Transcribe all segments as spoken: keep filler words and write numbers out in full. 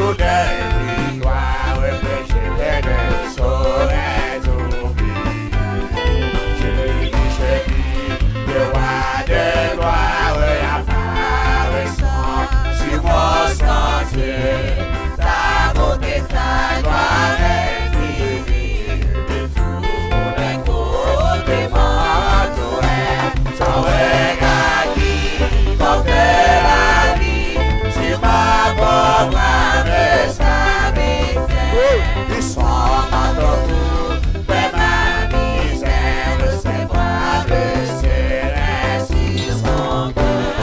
Des victoires que je ne saurais oublier. Je dis, je dis, le roi des rois apparaissant sur mon sentier. Sa bonté, sa gloire est divine. Tous les côtés m'entouraient. Son regard qui porte la vie sur ma pauvre âme, sa misère. Ils sont partout, mais ma misère, ses bras me serraient sur son cœur.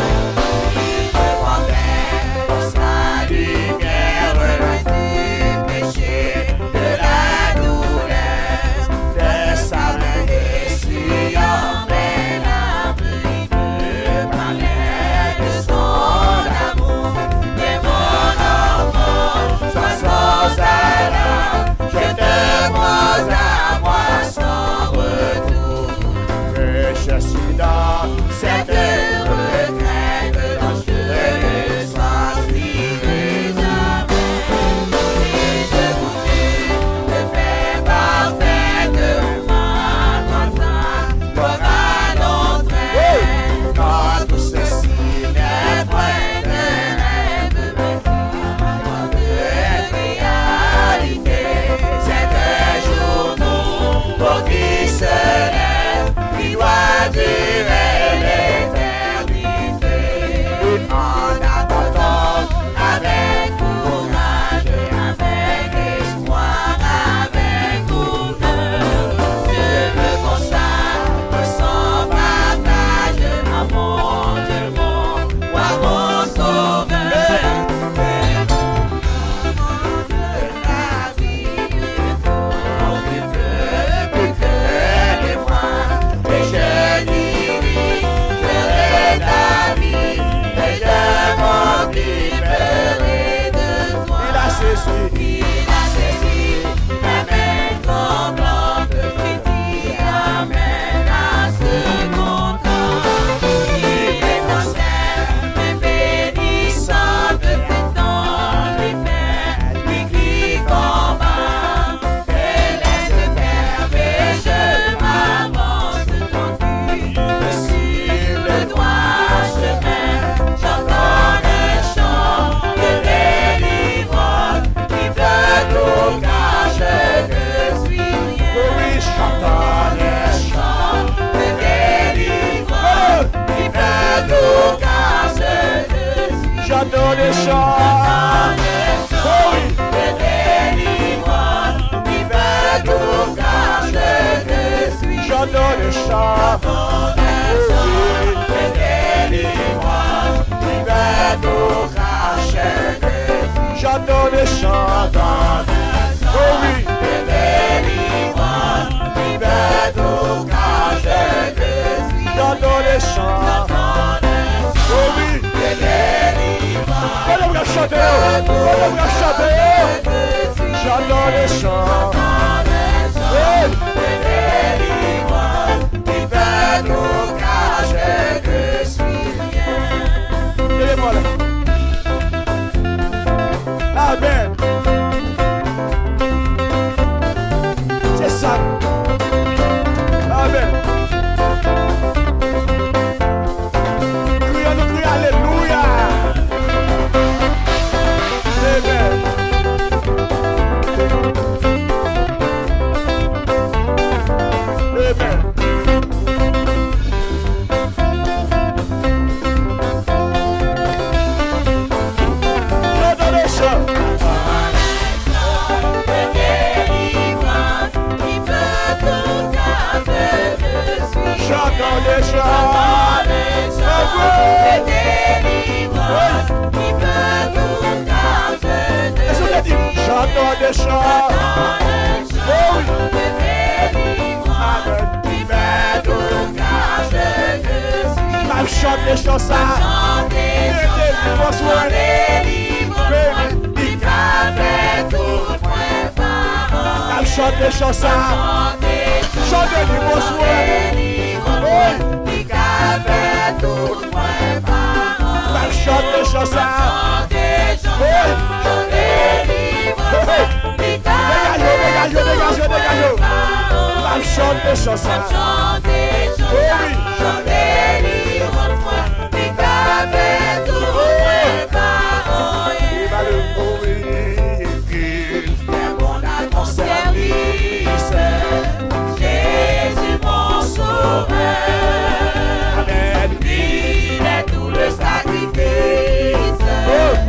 Il me portait dans sa lumière, loin du péché, de la douleur, de sa main, essuyant mes larmes. Je parlais de son amour, mais mon enfant, sois sans alarme, je te prends à moi sans retour. Que je suis dans cette retraite dont je ne sortirai jamais. Si je voulais te faire parfaitement à ton sang, Lora Londrè, dans tout ceci n'est point de rêve, mais de réalité. C'est un jour pour qui se lève, qui doit durer l'éternité. Et en attendant, avec courage, avec espoir, avec honneur, je me consacre sans partage à mon Dieu, mon roi, mon sauveur. Mon Dieu, la vie, mon Dieu, plus que les rois, et je dirigerai ta vie, et je m'occuperai de toi. Il a saisi. Il a saisi la main tremblante qui dit amen à ce contrat. Il est mon chef, mes bénissants, de fête dans les fêtes, lui qui combat. Et laisse faire, mais je m'avance tranquille, je suis le droit chemin, j'entends le chant de délivrance, qui veut tout cacher que je suis rien. Oui, j'entends le chant de délivrance, qui veut tout cacher que je suis rien. J'entends le chant. Oh oui. De délivrance, qui veut tout cacher que je suis. J'entends le chant. J'entends le chant de délivrance, qui veut tout cacher que je suis. J'entends le chant. J'entends le chant. Oh oui. De délivrance, qui veut tout cacher que je suis. J'entends le chant. J'entends le chant. Oh oui. Kote w ap chante yo? Kote w ap chante yo? J'entends le chant. Hey! Kenbe mwen la. Amen. Se sa. Amen. Kriye, nou kriye alelouya. Amen. Amen. J'entends le chant. J'entends le chant. Est-ce que tu dis, j'entends le chant? Oh oui. Amen. M ap chante chan sa. Mete delivrans mwen. Baby. M ap chante chan sa. Chan delivrans mwen. Wi. M ap chante chan sa. Wi. Chante chan sa. Chante chan sa. Chante li refren. Li ka fè tout mwen pa anyen. Fè bon nan ton sèvis. Jésus mon sauveur. Amen. Il est tout le sacrifice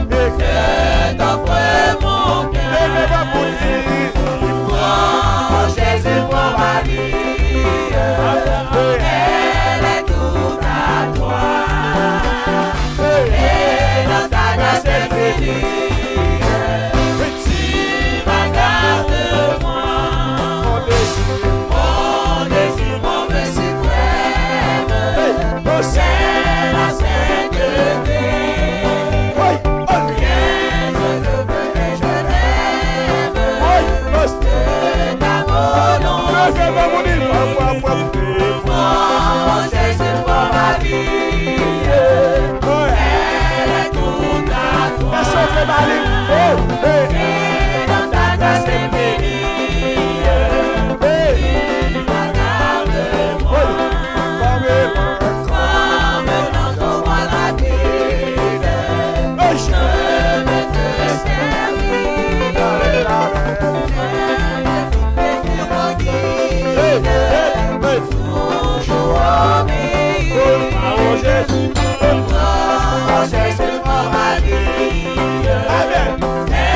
que t'offre mon cœur. Prends Jésus, prends ma vie. Elle est toute à toi. Et dans ta grâce infinie, tu m'as garde-moi. Mon désir, mon désir, mon vœu suprême, c'est la sainteté. Rien je ne veux et je n'aime que ta volonté. Prends Jésus, prends ma vie. Elle est toute à toi. Et dans ta grâce infinie, tu m'as garde-moi. Comme dans ton bras rapide, je veux te servir. Je veux te servir. Toujours obéir. Oh Jésus, oh Jésus, oh ma vie. Amen.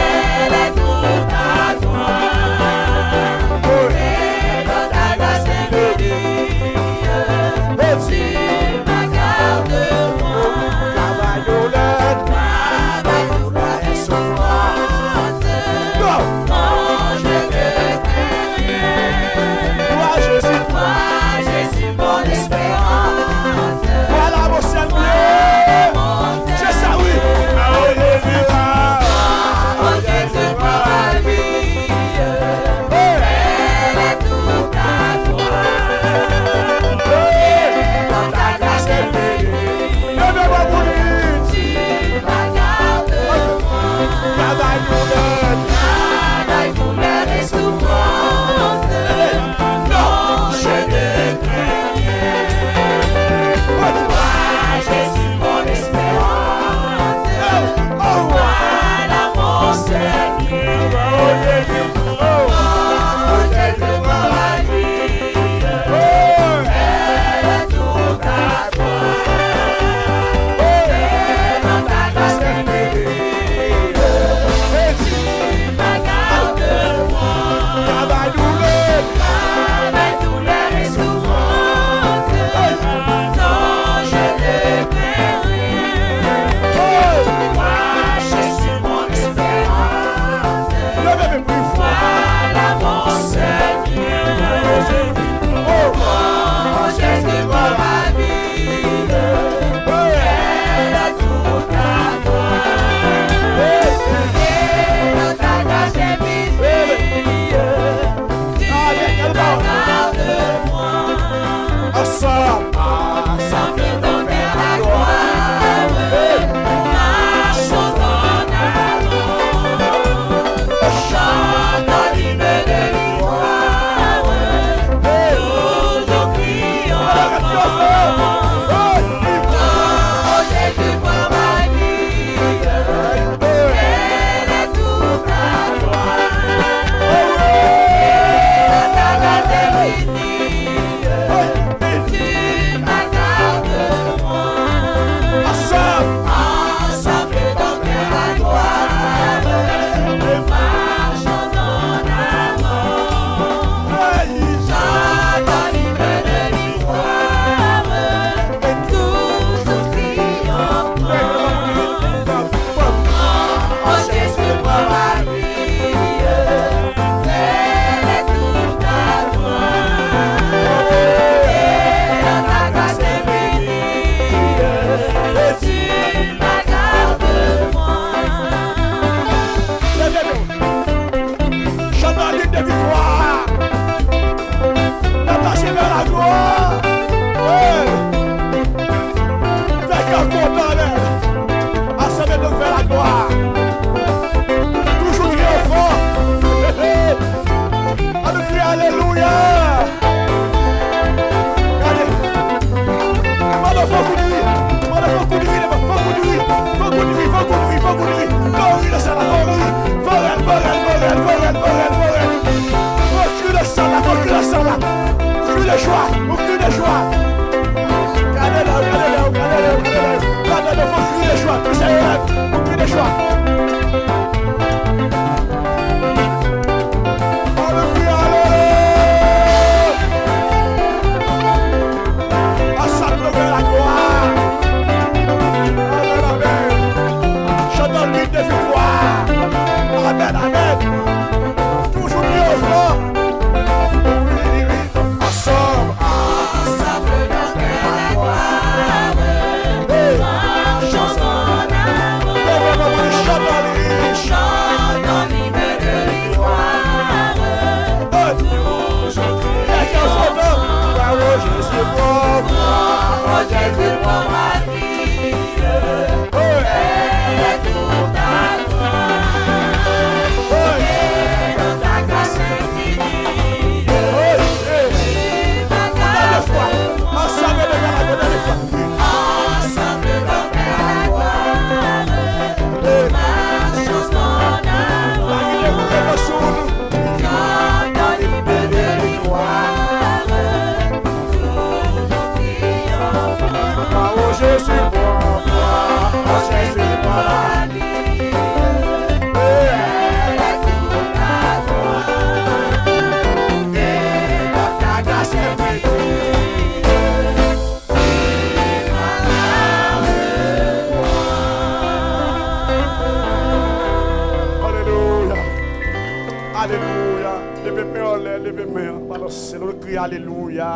Leve men an, balanse l, nou kriye alelouya.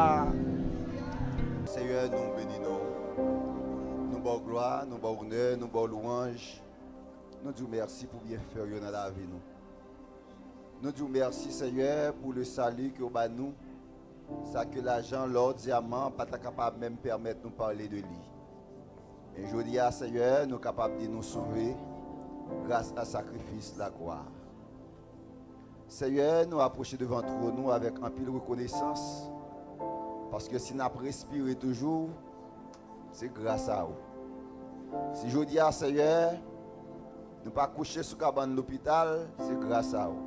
Senyè, nou beni non w. Nou ba w glwa, nou ba w onè, nou ba w lwanj. Nou di w mèsi pou byenfè w yo nan lavi nou. Nou di w mèsi, Senyè, pou le sali ke w ba nou. Sa ke lajan, lò, dyaman pa ta kapab menm pèmèt nou pale de li. Men jodi a, Senyè, nou kapab di nou sove gras a sakrifis lakwa. Senyè, nou apwoche devan twòn ou avèk anpil rekonesans, paske si n ap respire toujou, se gras a ou. Si jodi a, Senyè, nou pa kouche sou kabann lopital, se gras a ou.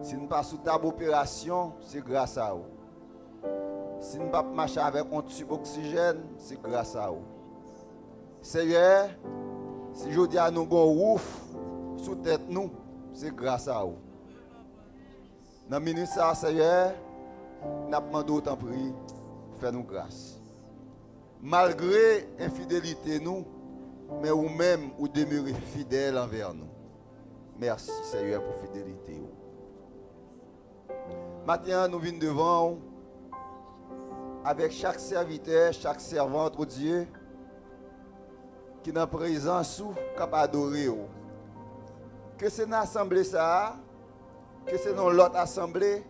Si n pa sou tab operasyon, se gras a ou. Si n p ap mache avèk yon tib oksijèn, se gras a ou. Senyè, si jodi a nou gon wouf sou tèt nou, se gras a ou. Nan minit sa a, Senyè, n ap mande w tanpri, fè nou gras. Malgre enfidelite nou, men ou menm, ou demere fidèl anvè nou. Mèsi, Senyè, pou fidelite w. Maten an, nou vin devan w avèk chak sèvitè, chak sèvant, o Dye, ki nan prezans ou, k ap adore w. Ke se nan asanble sa a, ke se nan lòt asanble,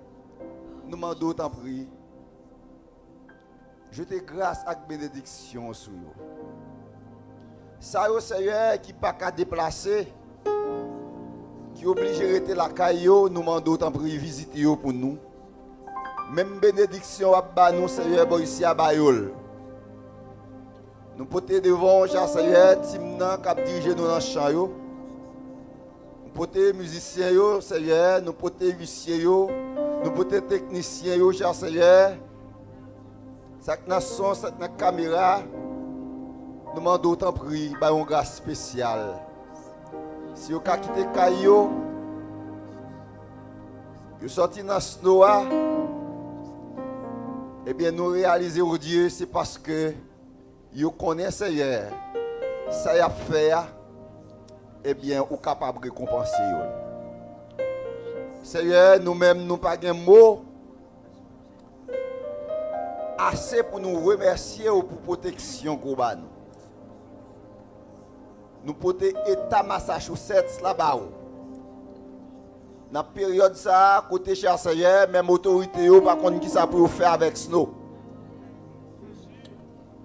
nou mande w tanpri, jete gras ak benediksyon sou yo. Sa yo, Senyè, ki pa ka deplase, ki oblije rete lakay yo, nou mande w tanpri vizite yo pou nou. Menm benediksyon w ap ba nou, Senyè, bò isi a, ba yo l. Nou pote devan w, Senyè, tim nan k ap dirije nou nan chan yo. Nou pote mizisyen yo, Senyè, nou pote uisye yo, nou pote teknisyen yo, Senyè. Sa k nan son, sa k nan kamera, nou mande w tanpri, bay yon gras espesyal. Si yo ka kite kay yo, yo sòti nan snow a, ebyen, nou reyalize, o Dye, se paske yo konnen, Senyè, sa y ap fè a, ebyen, ou kapab rekonpanse yo. Senyè, nou menm, nou pa gen mo ase pou nou remèsye w pou pwoteksyon ke w ba nou. Nou pote eta Massachusetts la ba w. Nan peryòd sa a, kote, chè Senyè, menm otorite yo pa konn kisa pou yo fè avèk snow.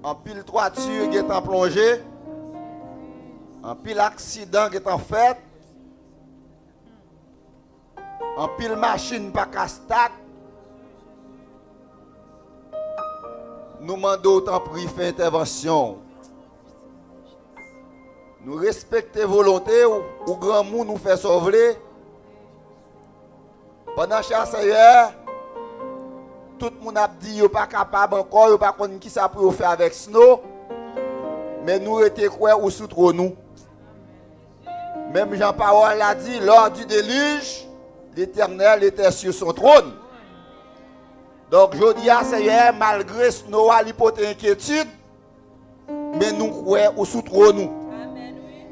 Anpil twati gentan plonje, anpil aksidan gentan fèt, anpil machin pa ka stat. Nou mande w tanpri fè entèvansyon w. Nou respekte volonte w, ou granmoun, ou fè sa w vle. Pandan, chè Senyè, tout moun ap di yo pa kapab ankò, yo pa konn kisa pou yo fè avèk snow, men nou rete kwè ou sou twòn ou. Menm jan pawòl la di, lors du déluge, l'Éternel était sur son trône. Donk, jodi a, Senyè, malgre snow a li pote enkyetid, men nou kwè ou sou twòn ou. Amèn, wi.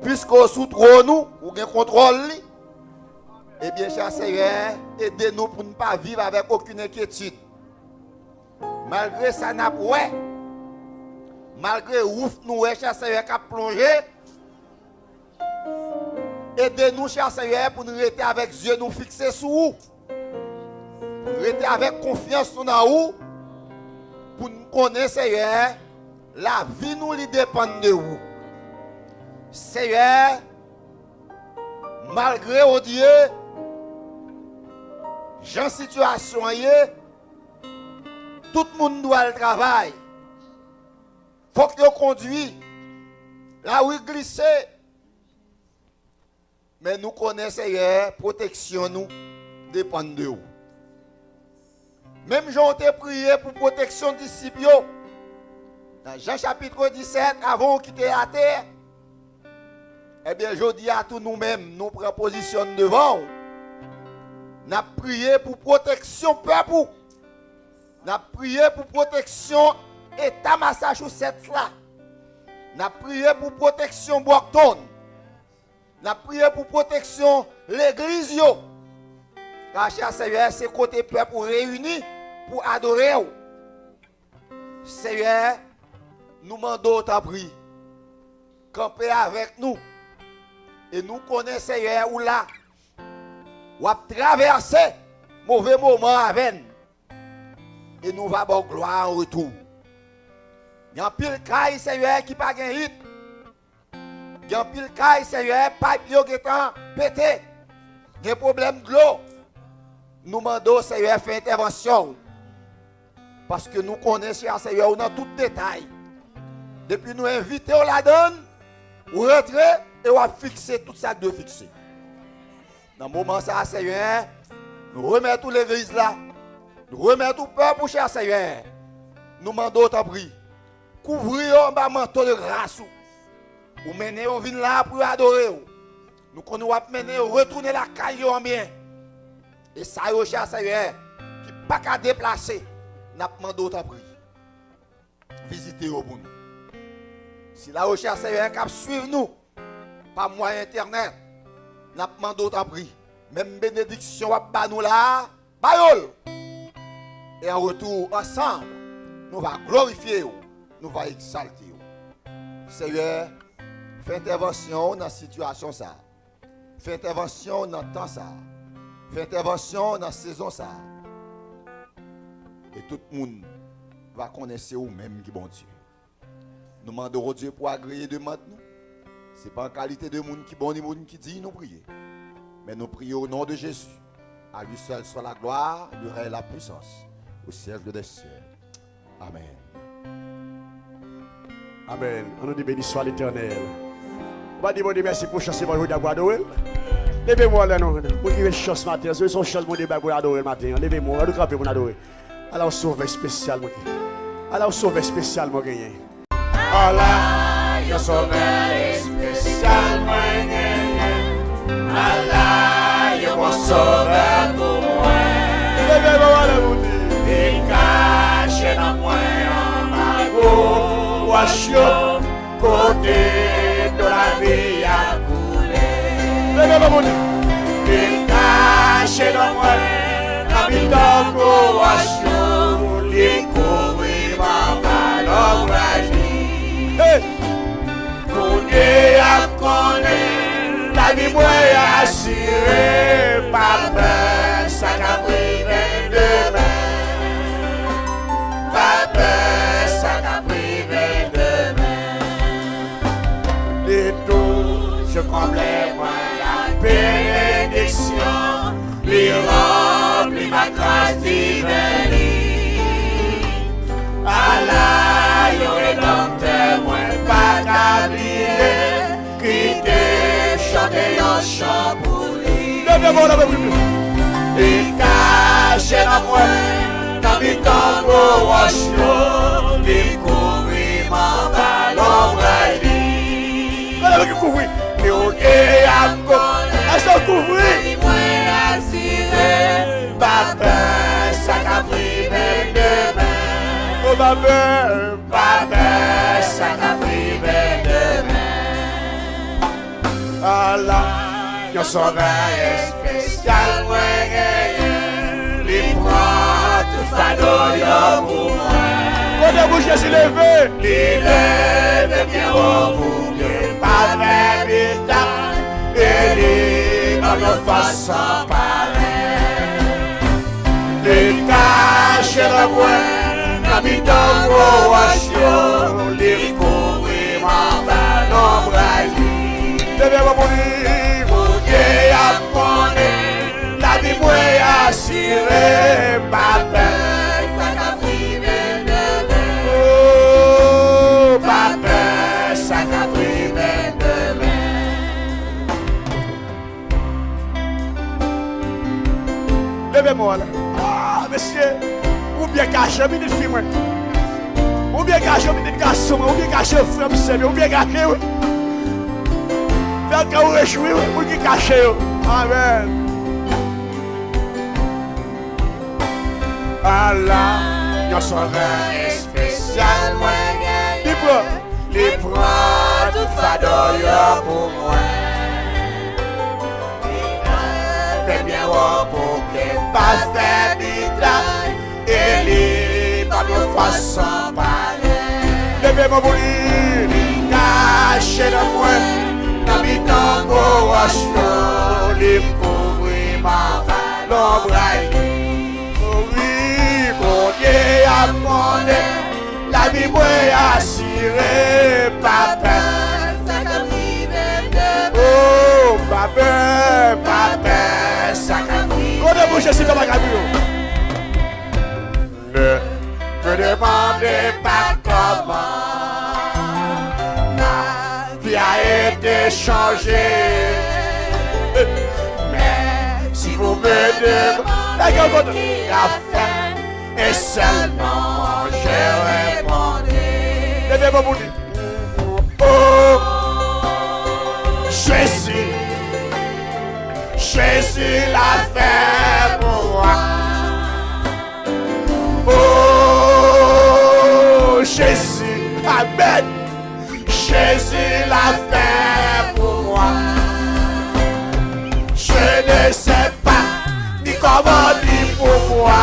Piske ou sou twòn ou, ou gen kontwòl li, ebyen, chè Senyè, ede nou pou n pa viv avèk okenn enkyetid. Malgre sa n ap wè, malgre wouf nou wè, chè Senyè, k ap plonje, ede nou, chè Senyè, pou n rete avèk zye nou fikse sou ou. Pou n rete avèk konfyans nou nan ou. Pou n konnen, Senyè, lavi nou, li depann de ou. Senyè, malgre, o Dye, jan sitiyasyon an ye, tout moun dwe al travay. Fòk yo kondui. Lari glise. Men nou konnen, Senyè, pwoteksyon nou depann de ou. Menm jan w te priye pou pwoteksyon disip yo, nan Jan chapit disèt, avan w kite latè, ebyen, jodi a tou nou menm, nou pran pozisyon n devan w. N ap priye pou pwoteksyon pèp ou. N ap priye pou pwoteksyon eta Massachusetts la. N ap priye pou pwoteksyon Brockton. N ap priye pou pwoteksyon legliz yo. Kache a, Senyè, se kote pèp ou reyini pou adore w. Senyè, nou mande w tanpri, kanpe avèk nou. E nou konnen, Senyè, ou la. W ap travèse move moman avè n. E nou va ba w glwa an retou. Gen anpil kay, Senyè, ki pa gen it. Gen anpil kay, Senyè, payp yo gentan pete. Gen pwoblèm dlo. Nou mande w, Senyè, fè entèvansyon w. Paske nou konnen, chè Senyè, ou nan tout detay. Depi nou envite w ladan l, ou rantre e w ap fikse tout sa k dwe fikse. Nan moman sa a, Senyè, nou remèt ou legliz la. Nou remèt ou pèp ou, chè Senyè. Nou mande w, tanpri, kouvri yo anba manto de gras ou. Ou mennen yo vin la pou yo adore w. Nou konnen w ap mennen yo retounen lakay yo an byen. E sa yo, chè Senyè, ki pa ka deplase, n ap mande w, tanpri, vizite yo pou nou. Sila yo, chè Senyè, k ap swiv nou pa mwayen entènèt, n ap mande w, tanpri, menm benediksyon w ap ba nou la a, ba yo l. E an retou, ansanm, nou va glorifye w, nou va egzalte w. Senyè, fè entèvansyon w nan sitiyasyon sa a. Fè entèvansyon w nan tan sa a. Fè entèvansyon w nan sezon sa a. E tout moun va konnen se ou menm ki Bondye. Nou mande w, Bondye, pou w agreye demann nou. Se pa an kalite de moun ki bon ni moun ki diy nou priye. Men nou priye o non de Jezi. A li sèl swa la glwa, le rèy, la pwisans, o syèk dè syèk. Amèn. Amèn. Ann nou di, beni swa Letènèl. Ou pa di Bondye mèsi pou chans li ban jodi a pou adore l? Leve men w anlè non. Moun ki jwenn chans maten an, se yon chans Bondye bay pou n adore l maten an. Leve men w, ann nou kanpe pou n adore. Ala yon sovè espesyal mwen genyen. Ala yon sovè espesyal mwen genyen. Ala yon sovè espesyal mwen genyen. Ala yon bon sovè pou mwen. Leve men w anlè pou di. Li kache nan mwen anba gwo wòch yo. Kote dlo lavi a koule. Leve men w pou di. Li kache nan mwen, nan mitan gwo wòch yo, li kouvri m anba lonbraj li. Hey! Kounye a m konnen lavi mwen asire, pa pè sa k ap rive demen. Pa pè sa k ap rive demen. Li toujou konble mwen ak benediksyon. Li ranpli m ak gras diven li. Ala yon redanmtè mwen pa ka bliye, kite m chante yon chan pou li. Leve men w, leve men w. Li kache nan mwen, nan mitan gwo wòch yo, li kouvri m anba lonbraj li. Gade ki kouvri. Kounye a m konnen. Èske w kouvri? Mwen asire. Pa pè sa k ap rive demen. O pa pè. Pa pè sa k ap rive demen. Ala yon sovè espesyal mwen genyen. Li pran tout fado yo pou mwen. Kote pou Jezi leve? Li leve byen wo pou byen pa fè pita. E li ban m yon fòs san parèy. Li kache nan mwen, nan mitan gwo wòch yo, li kouvri m anba lonbraj li. Leve men w pou li. Kounye a m konnen, lavi mwen asire, pa pè sa k ap rive demen. O, pa pè sa k ap rive demen. Leve men w anlè. Ah, mesye, ou byen kache, pitit fi mwen. Ou byen kache, pitit gason mwen. Ou byen kache, frè m, sè m yo. Ou byen kache, wi. Fè kè w rejwi, wi, moun ki kache yo. Amèn. Ala yon sovè espesyal mwen genyen. Li pran. Li pran tout fado yo pou mwen. Li leve byen wo pou byen pa fè mitay, e li ban m yon fòs san parèy. Leve men pou li. Li kache nan mwen, nan mitan gwo wòch yo, li kouvri m anba lonbray li. Wi, Bondye ap konnen, lavi mwen asire, pa pè. Sa k ap rive demen. Oh, pa pè, pa pè, sa k ap rive. Kote pou Jezi fè bagay pou yo? Ne me demandez pas comment ma vie a été changée. Mais si vous me demandez qui a fait, et seulement je répondrai. Leve men pou li. Oh, Jezi, Jezi la fè pou mwen. Oh, Jezi, amèn. Jezi la fè pou mwen. Je ne sais pas ni comment ni pourquoi.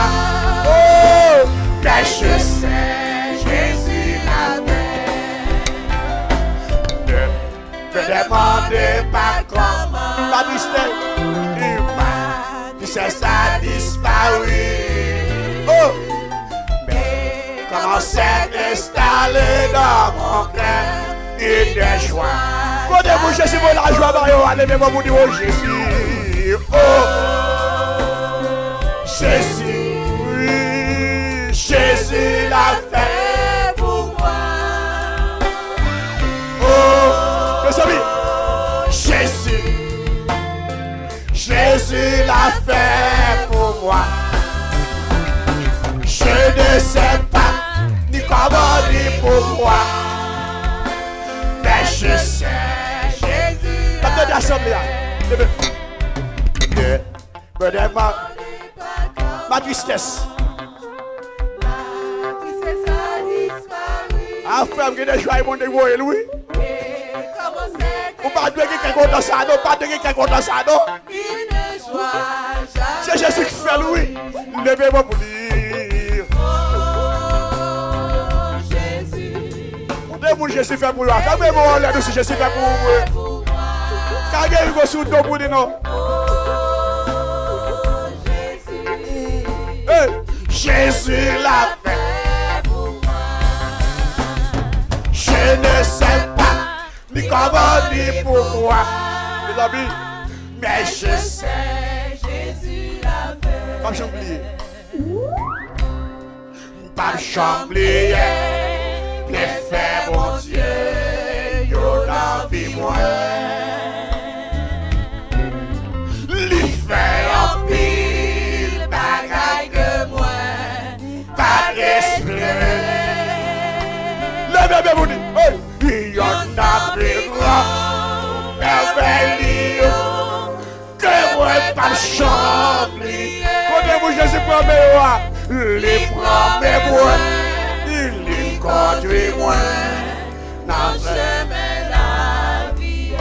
Oh, mais je sais, Jésus l'a fait. Ne me demandez pas comment. La tristesse, la tristesse a disparu. Oh, mais comment s'est installé dans mon cœur une joie. Kote pou Jezi voye lajwa ba yo a, leve men pou di, oh Jezi, oh Jezi, wi, Jezi la fè pou mwen. Oh, mezanmi, Jezi, Jezi la fè pou mwen. Je ne sais pas ni comment ni pourquoi, mais je sais Jésus la fè. N ap tande asanble a. Leve. Ne me demandez pas comment. Ma tristesse. A, frè m, gen de jwa Bondye voye l, wi. Ou pa dwe gen kè kontan sa, non. Pa dwe gen kè kontan sa, non. Se Jezi ki fè l, wi. Leve men pou li. Kote moun Jezi fè pou yo a? Fè men w anlè nou si Jezi fè pou ou, wi. Ka gen yon gwo sou do pou li, non. Hey! Jezi la fè pou mwen. Je ne sais pas ni comment ni pourquoi. Mezanmi, mais je sais, Jésus l'a fait. M p ap janm bliye. M p ap janm bliye byenfè Bondye yo nan vi mwen. Li fè anpil bagay ke mwen pa t espere. Leve men pou li. Hey! Yonn nan pi gran mèvèy li yo ke mwen p ap janm bliye. Kote pou Jezi pran men yo a? Li pran men mwen, li kondui mwen nan chemen lavi a.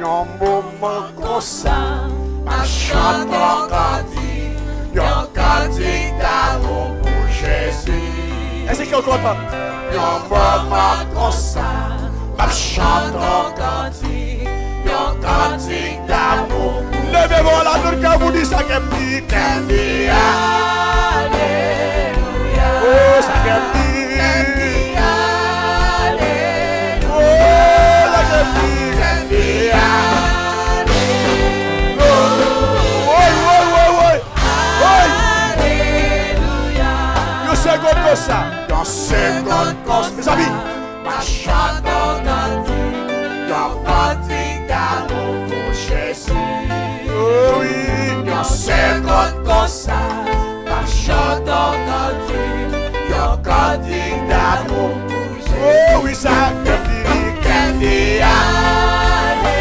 Yon moman konsa, m ap chante yon kantik, yon kantik damou pou Jezi. Èske w kontan? Yon moman konsa, m ap chante yon kantik, yon kantik damou. Leve men w la, tout kè w pou di sa k ap di. Kè m di alelouya. Oh, sa k ap di. Kè m di alelouya. Oh, sa k ap di. Kè m di alelouya. Woy, woy, woy, woy. Woy. Alelouya. Yon segonn konsa. Yon segonn konsa. Mezanmi. M ap chante yon kantik, yon kantik damou pou Jezi. Oh wi. Yon segonn konsa, m ap chante yon kantik, yon kantik damou pou Jezi. Oh wi, sa k ap di, kè m di alelouya.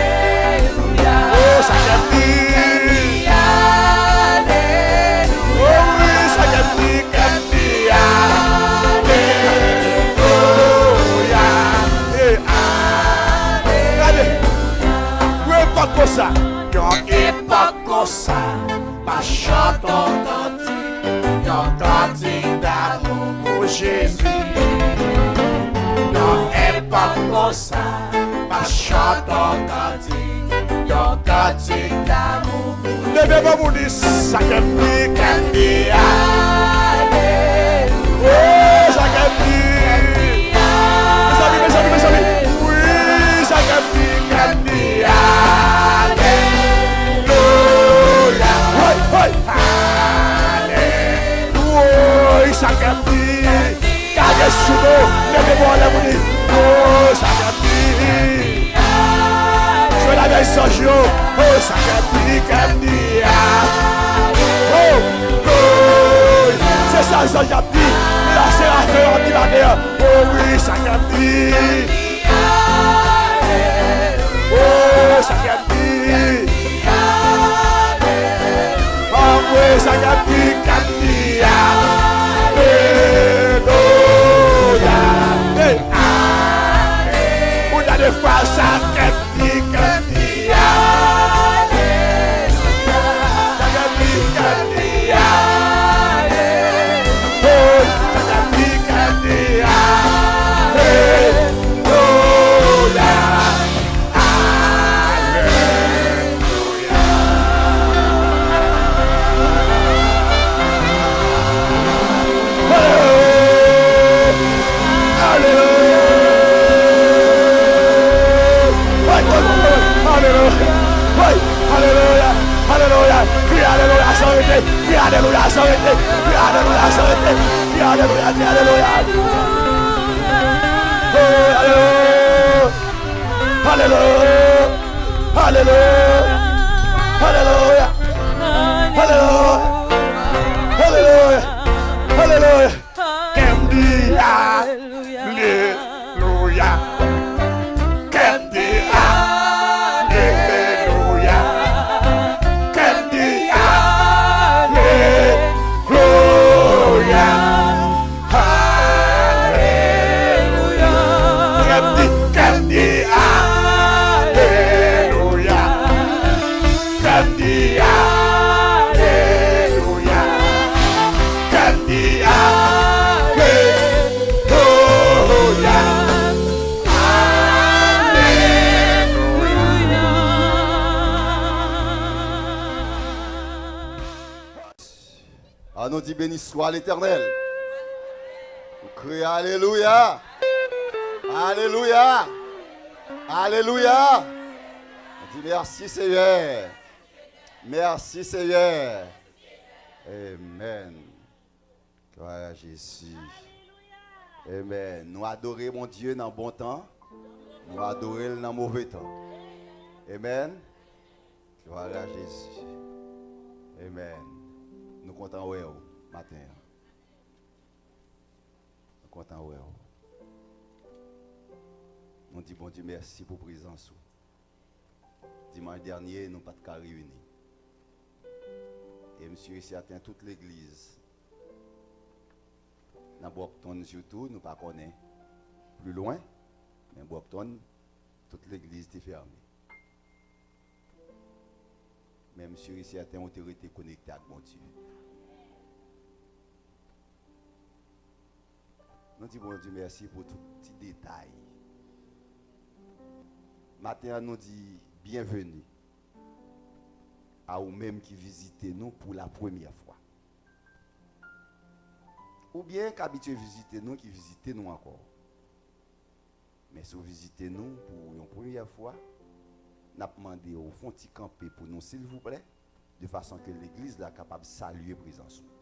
Oh, sa k ap di. Kè m di alelouya. Oh wi, sa k ap di. Kè m di alelouya. Hey, ah. Gade. Yon epòk konsa. Yon epòk konsa. M Chante un cantique, un cantique d'amour pour Jésus. Dans n'importe quoi ça, va chanter un cantique, un cantique d'amour pour Leve bò pou di sa k ap di, k ap di, alelouya. Oh, sa k ap di. Mezanmi, mezanmi, mezanmi. Wi, sa k ap di, k ap di, alelouya. Woy, woy. Alelouya. Woy, sa k ap di. Gade sou nou, leve bò anlè pou di, oh, sa k ap di. Jwe l avèk zanj yo, oh, sa k ap di, k ap di, ah. Oh, oh, se sa zanj ap di. Lè serafen yo ap di ladan, oh wi, sa k ap di. Oh, sa k ap di. Anmwe sa k ap di, k ap di, alelouya. Hey, alelouya. Pou dènye fwa, sa k ap di, k ap di, alelouya. Sa k ap di, k ap di, alelouya. Oh, sa k ap di, k ap di, alelouya. Alelouya. Alelouya. Kriye alelouya san rete. Kriye alelouya san rete. Kriye alelouya san rete. Kriye alelouya, kriye alelouya. Oh, alelouya. Alelouya. Alelouya. Alelouya. Alelouya. Alelouya. Alelouya. Kè m di alelouya. Kè m di alelouya. Kè m di alelouya. Alelouya. Kè m di, kè m di alelouya. Kè m di alelouya. Kè m di alelouya. Alelouya. An nou di, beni swa Letènèl. Ou kriye alelouya. Alelouya. Alelouya. Di, mèsi, Seyè. Mèsi, Seyè. Amen. Glwa a Jezi. Amen. Nou adore Bondye nan bon tan. Nou adore l nan move tan. Amen. Glwa a Jezi. Amen. Nou kontan wè w maten an. Nou kontan wè w. Nou di Bondye mèsi pou prezans ou. Dimanch dènye, nou pa t ka reyini. E m si e sèten, tout legliz nan Brockton sitou, nou pa konnen pli lwen, men Brockton, tout legliz te fèmen. Men m si e sèten, ou te rete konekte ak Bondye. Nou di Bondye mèsi pou tout ti detay. Maten an, nou di byenveni a ou menm ki vizite nou pou la premyè fwa. Oubyen k abitye vizite nou, ki vizite nou ankò. Men si w vizite nou pou yon premyè fwa, n ap mande w fè yon ti kanpe pou nou, silvouplè, de fason ke legliz la kapab salye prezans ou.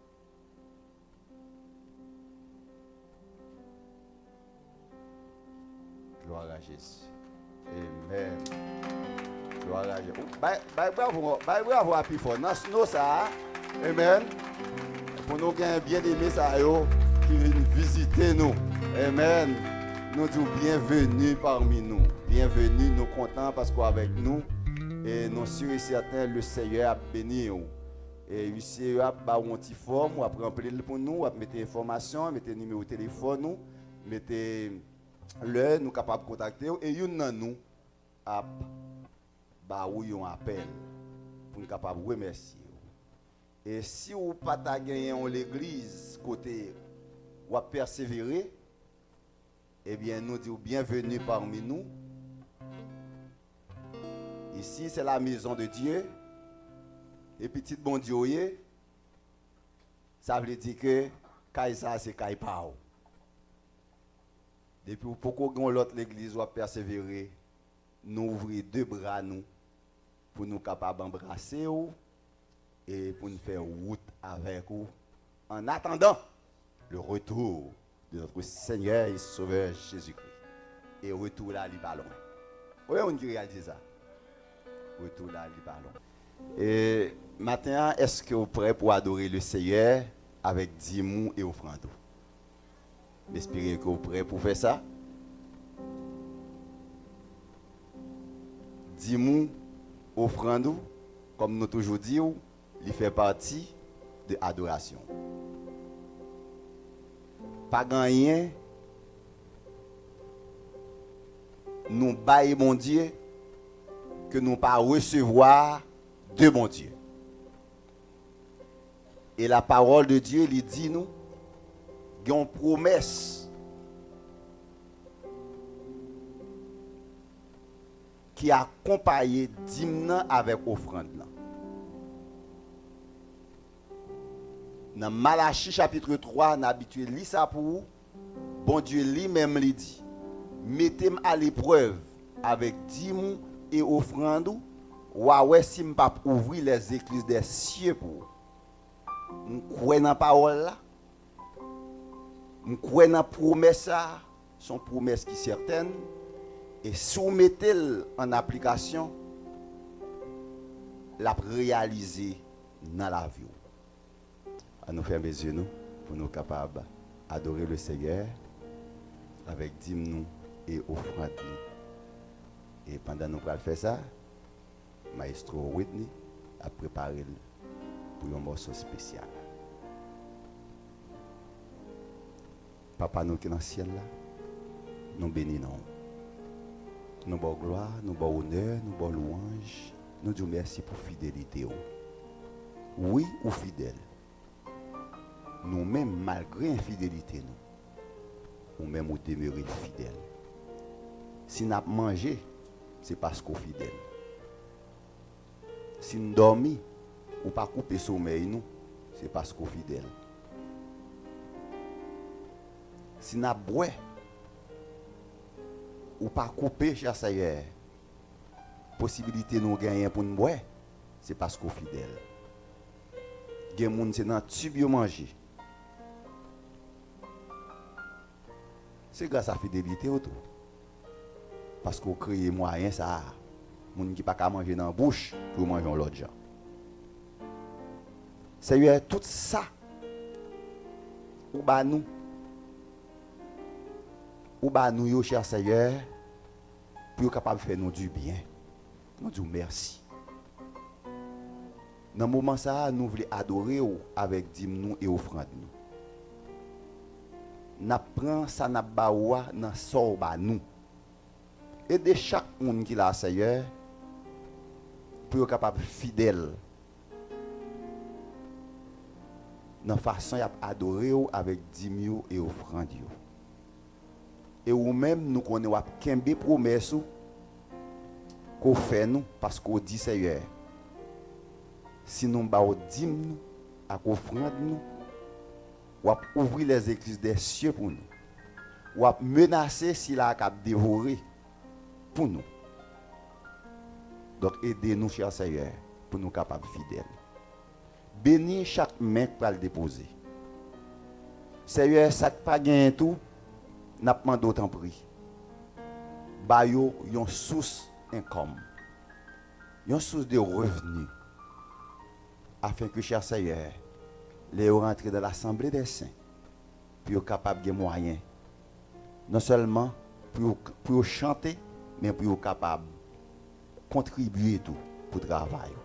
Glwa a Jezi. Amen. Glwa a Jezi. Ou bay, bay bravo, bay bravo a pi fò. Nan sno sa a. Amen. Pou nou gen byeneme sa yo ki vin vizite nou. Amen. Nou di w byenveni pami nou. Byenveni, nou kontan paske w avèk nou. E nou si e sèten, le Seyè ap beni w. E misye ap ba w yon ti fòm, w ap ranpli l pou nou, w ap mete enfòmasyon, mete nimewo telefòn ou, mete lè nou kapab kontakte w, e youn nan nou ap ba ou yon apèl pou n kapab remèsye w. E si w pa ta genyen yon legliz kote w ap pèsevere, ebyen, nou di w byenveni pami nou. Ici, c'est la maison de Dieu. E pitit Bondye w ye, sa vle di ke kay sa a se kay pa w. Depi w poko gen yon lòt legliz w ap pèsevere, nou ouvri de bra nou pou nou kapab anbrase w e pou n fè wout avèk ou. En attendant le retour de notre Seigneur et Sauveur Jésus-Christ. E retou la, li pa lwen. Konbyen moun ki reyalize sa? Retou la, li pa lwen. E maten an, èske w prè pou adore le Seyè avèk dim ou e ofrann ou? M espere ke w prè pou fè sa. Dim ou, ofrann ou, kòm nou toujou di w, li fè pati de adorasyon. Pa gen anyen nou bay Bondye ke nou pa resevwa de Bondye. E la parole de Dieu, li di nou, gen yon pwomès ki akonpaye dim nan avèk ofrann nan. Nan Malachi chapitre twa, n abitye li sa pou ou, Bondye li menm li di, mete m aleprèv avèk dim ou e ofrann ou, w a wè si m p ap ouvri lèzeklis dè sye pou ou. M kwè nan pawòl la, m kwè nan pwomès sa a, se yon pwomès ki sètèn, e si w mete l an aplikasyon, l ap reyalize nan lavi w. Ann nou fèmen zye nou pou nou kapab adore le Seyè avèk dim nou e ofrann nou. E pandan nou pral fè sa, Mayestwo Whitney ap prepare l pou yon mòso espesyal. Papa nou ki nan syèl la, nou beni non w. Nou ba w glwa, nou ba w onè, nou ba w lwanj, nou di w mèsi pou fidelite w. Wi, ou fidèl. Nou menm, malgre enfidelite nou, ou menm ou demere fidèl. Si n ap manje, se paske w fidèl. Si n dòmi, ou pa koupe somèy nou, se paske w fidèl. Si n ap bwè, ou pa koupe, chè Seyè, posibilite nou genyen pou n bwè, se paske w fidèl. Gen moun se nan tib yo manje. Se gras a fidelite w tou. Paske w kreye mwayen sa a, moun ki pa ka manje nan bouch pou yo manje yon lòt jan. Seyè, tout sa ou ba nou, ou ba nou yo, chè Seyè, pou yo kapab fè nou dibyen. Nou di w mèsi. Nan moman sa a, nou vle adore w avèk dim nou e ofrann nou. N ap pran sa n ap ba ou a nan sa w ba nou. Ede chak moun ki la a, Seyè, pou yo kapab fidèl nan fason y ap adore w avèk dim yo e ofrann yo. E ou menm, nou konnen w ap kenbe pwomès ou ke w fè nou, paske w di, Seyè, si nou ba w dim nou ak ofrann nou, w ap ouvri lèzeklis dè sye pou nou. W ap menase sila a k ap devore pou nou. Donk, ede nou, chè Seyè, pou nou kapab fidèl. Beni chak men k pral depoze. Seyè, sa k pa genyen tou, n ap mande w tanpri, ba yo yon sous enkòm, yon sous de revni, afenke, chè Seyè, lè yo rantre nan lasanble dè sen, pou yo kapab gen mwayen, non sèlman pou yo, pou yo chante, men pou yo kapab kontribye tou pou travay ou.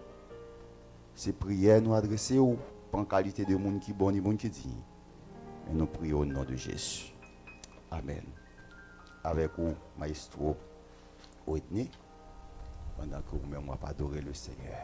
Se priyè nou adrese w, pa an kalite de moun ki bon ni moun ki diy, men nou priye o non de Jezi. Amèn. Avèk ou, Mayestwo Whitney, pandan ke ou menm w ap adore le Seyè.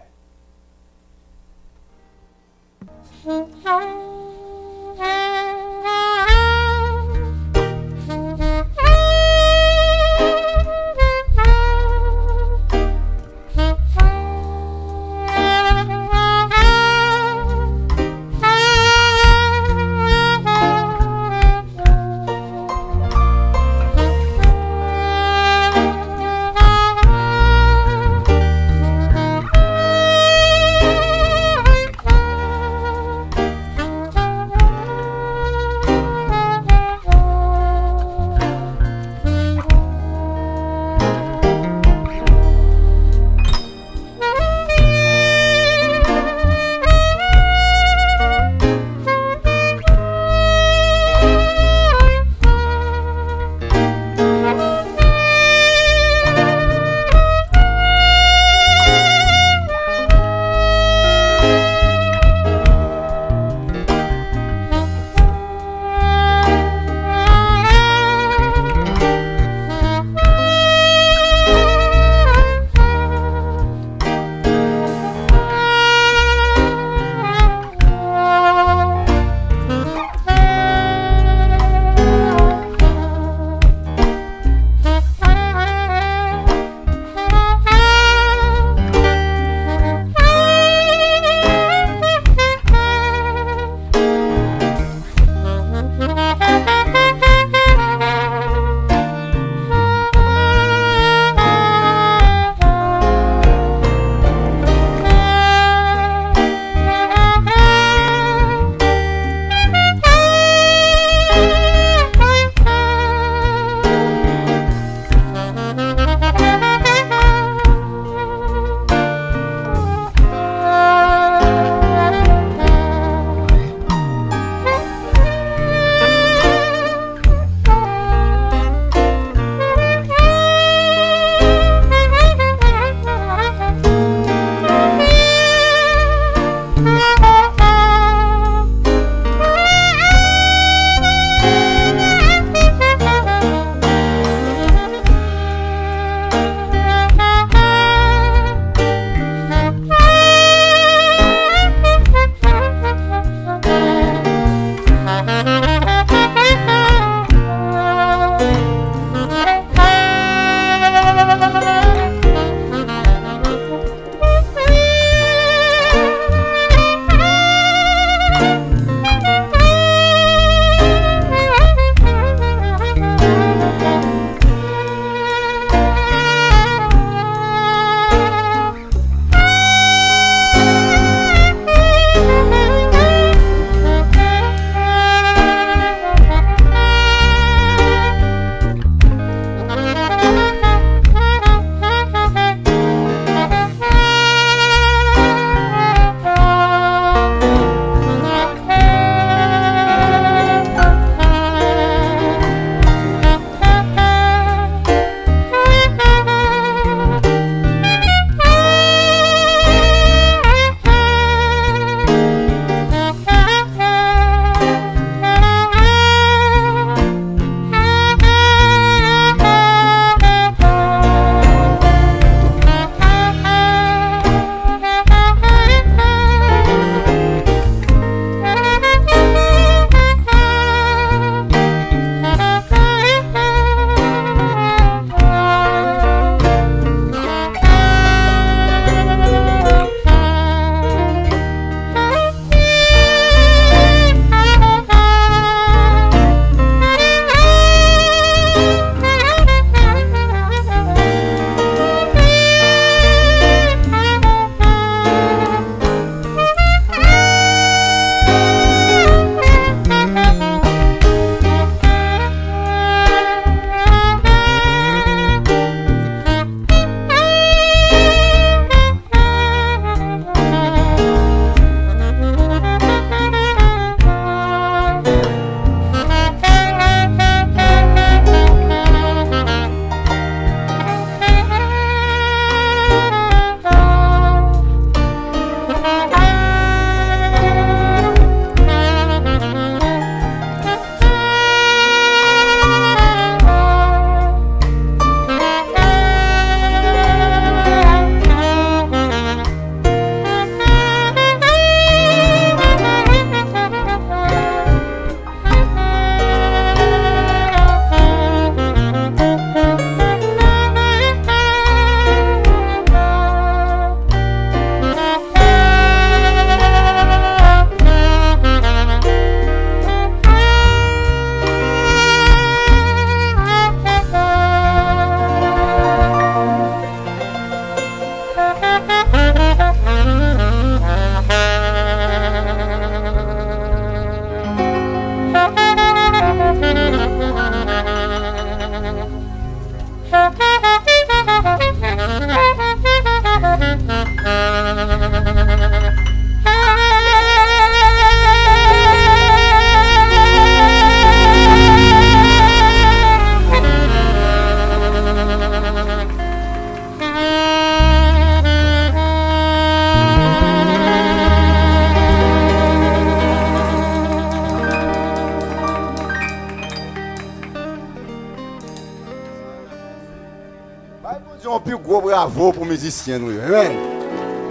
Bravo pou mizisyen nou yo. Amen.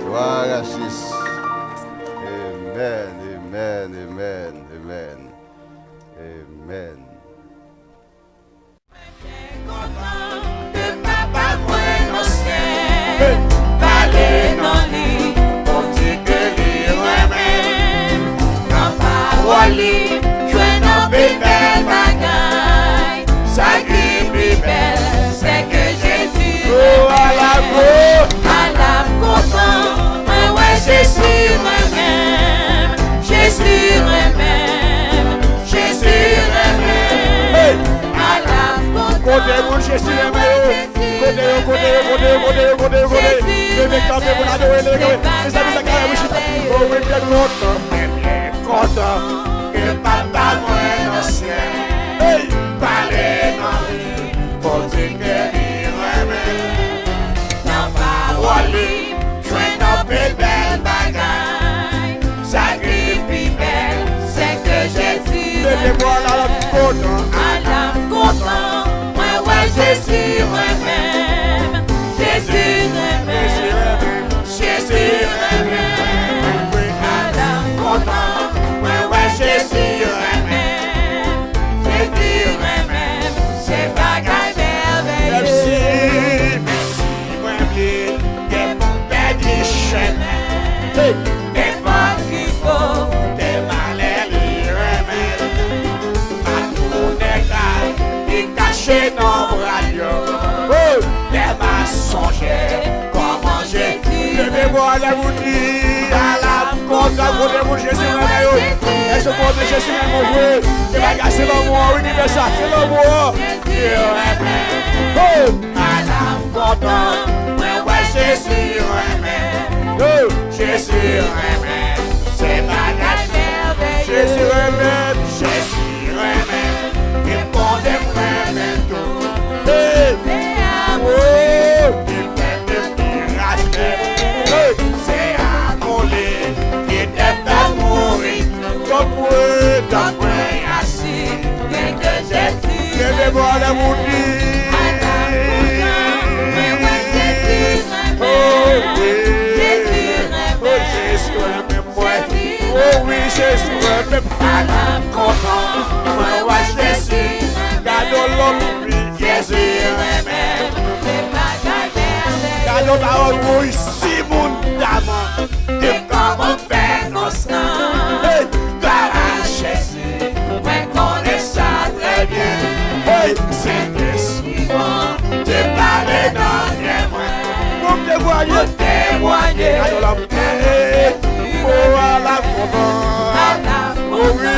Glwa a Jezi. Amen, amen, amen, amen. Amen. Mwen byen kontan ke papa mwen nan syèl pale nan li pou di ke li renmen m. Nan pawòl li, jwenn anpil bèl bagay. Sa ki pi bèl, se ke Jezi renmen m. Ala m kontan, mwen wè Jezi renmen m. Jezi renmen m. Jezi renmen m. Ala m kontan. Kote moun Jezi renmen yo? Kote yo, kote yo, kote yo, kote yo, kote yo, kote yo? Leve kanpe pou n adore, leve kanpe. Mezanmi, sa kare mwen chita. O wi, m byen kontan. Mwen byen kontan ke papa mwen nan syèl, hey, pale nan li pou di ke li renmen m. Nan pawòl li, jwenn anpil bèl bagay. Sa ki pi bèl, se ke Jezi renmen m. Leve vwa w, ala m kontan. Ala m kontan, mwen wè Jezi renmen m. Jezi renmen m. Jezi renmen m. Jezi renmen m. Ala m kontan, mwen wè Jezi renmen m. Jezi renmen m. Se bagay mèveye. Mèsi, mèsi. Mwen vle gen pou pèdi chemen. Hey! Nenpòt ki kote m ale, li renmen m. Pa tounen kay, li kache nan bra l yo. Oh! Lè m a sonje kòman Jezi. Leve vwa w, lè w di, ala m kontan, kote moun Jezi renmen yo. Èske kote Jezi renmen w vre? Se bagay, se lanmou an, wi, ki fè sa. Se lanmou an. Jezi renmen m. Oh! Ala m kontan, mwen wè Jezi renmen m. Jezi renmen m, se bagay mèveye. Jezi renmen m. Jezi renmen m, e Bondye m renmen tou. Hey! Se amou li ki fè m, ki rachte m. Hey! Se amou li ki te fè m mouri tou. Tanpri, tanpri. Leve vwa w, lè w di. Oh, wi. Oh, Jezi renmen mwen. Oh, wi, Jezi renmen m. Ala m kontan, mwen wè Jezi. Gade yon lòt, wi. Jezi renmen m. Gade yon pawòl, wi. Si moun ta mande kòman fè konsa. Hey! Glwa a Jezi. Mwen konnen sa trè byen. Hey! Sentespri Bondye pale nan kè mwen. Pou m temwaye. Pou m temwaye. Gade w la. Hey! Oh, ala m kontan. Ala m kontan. Oh, wi.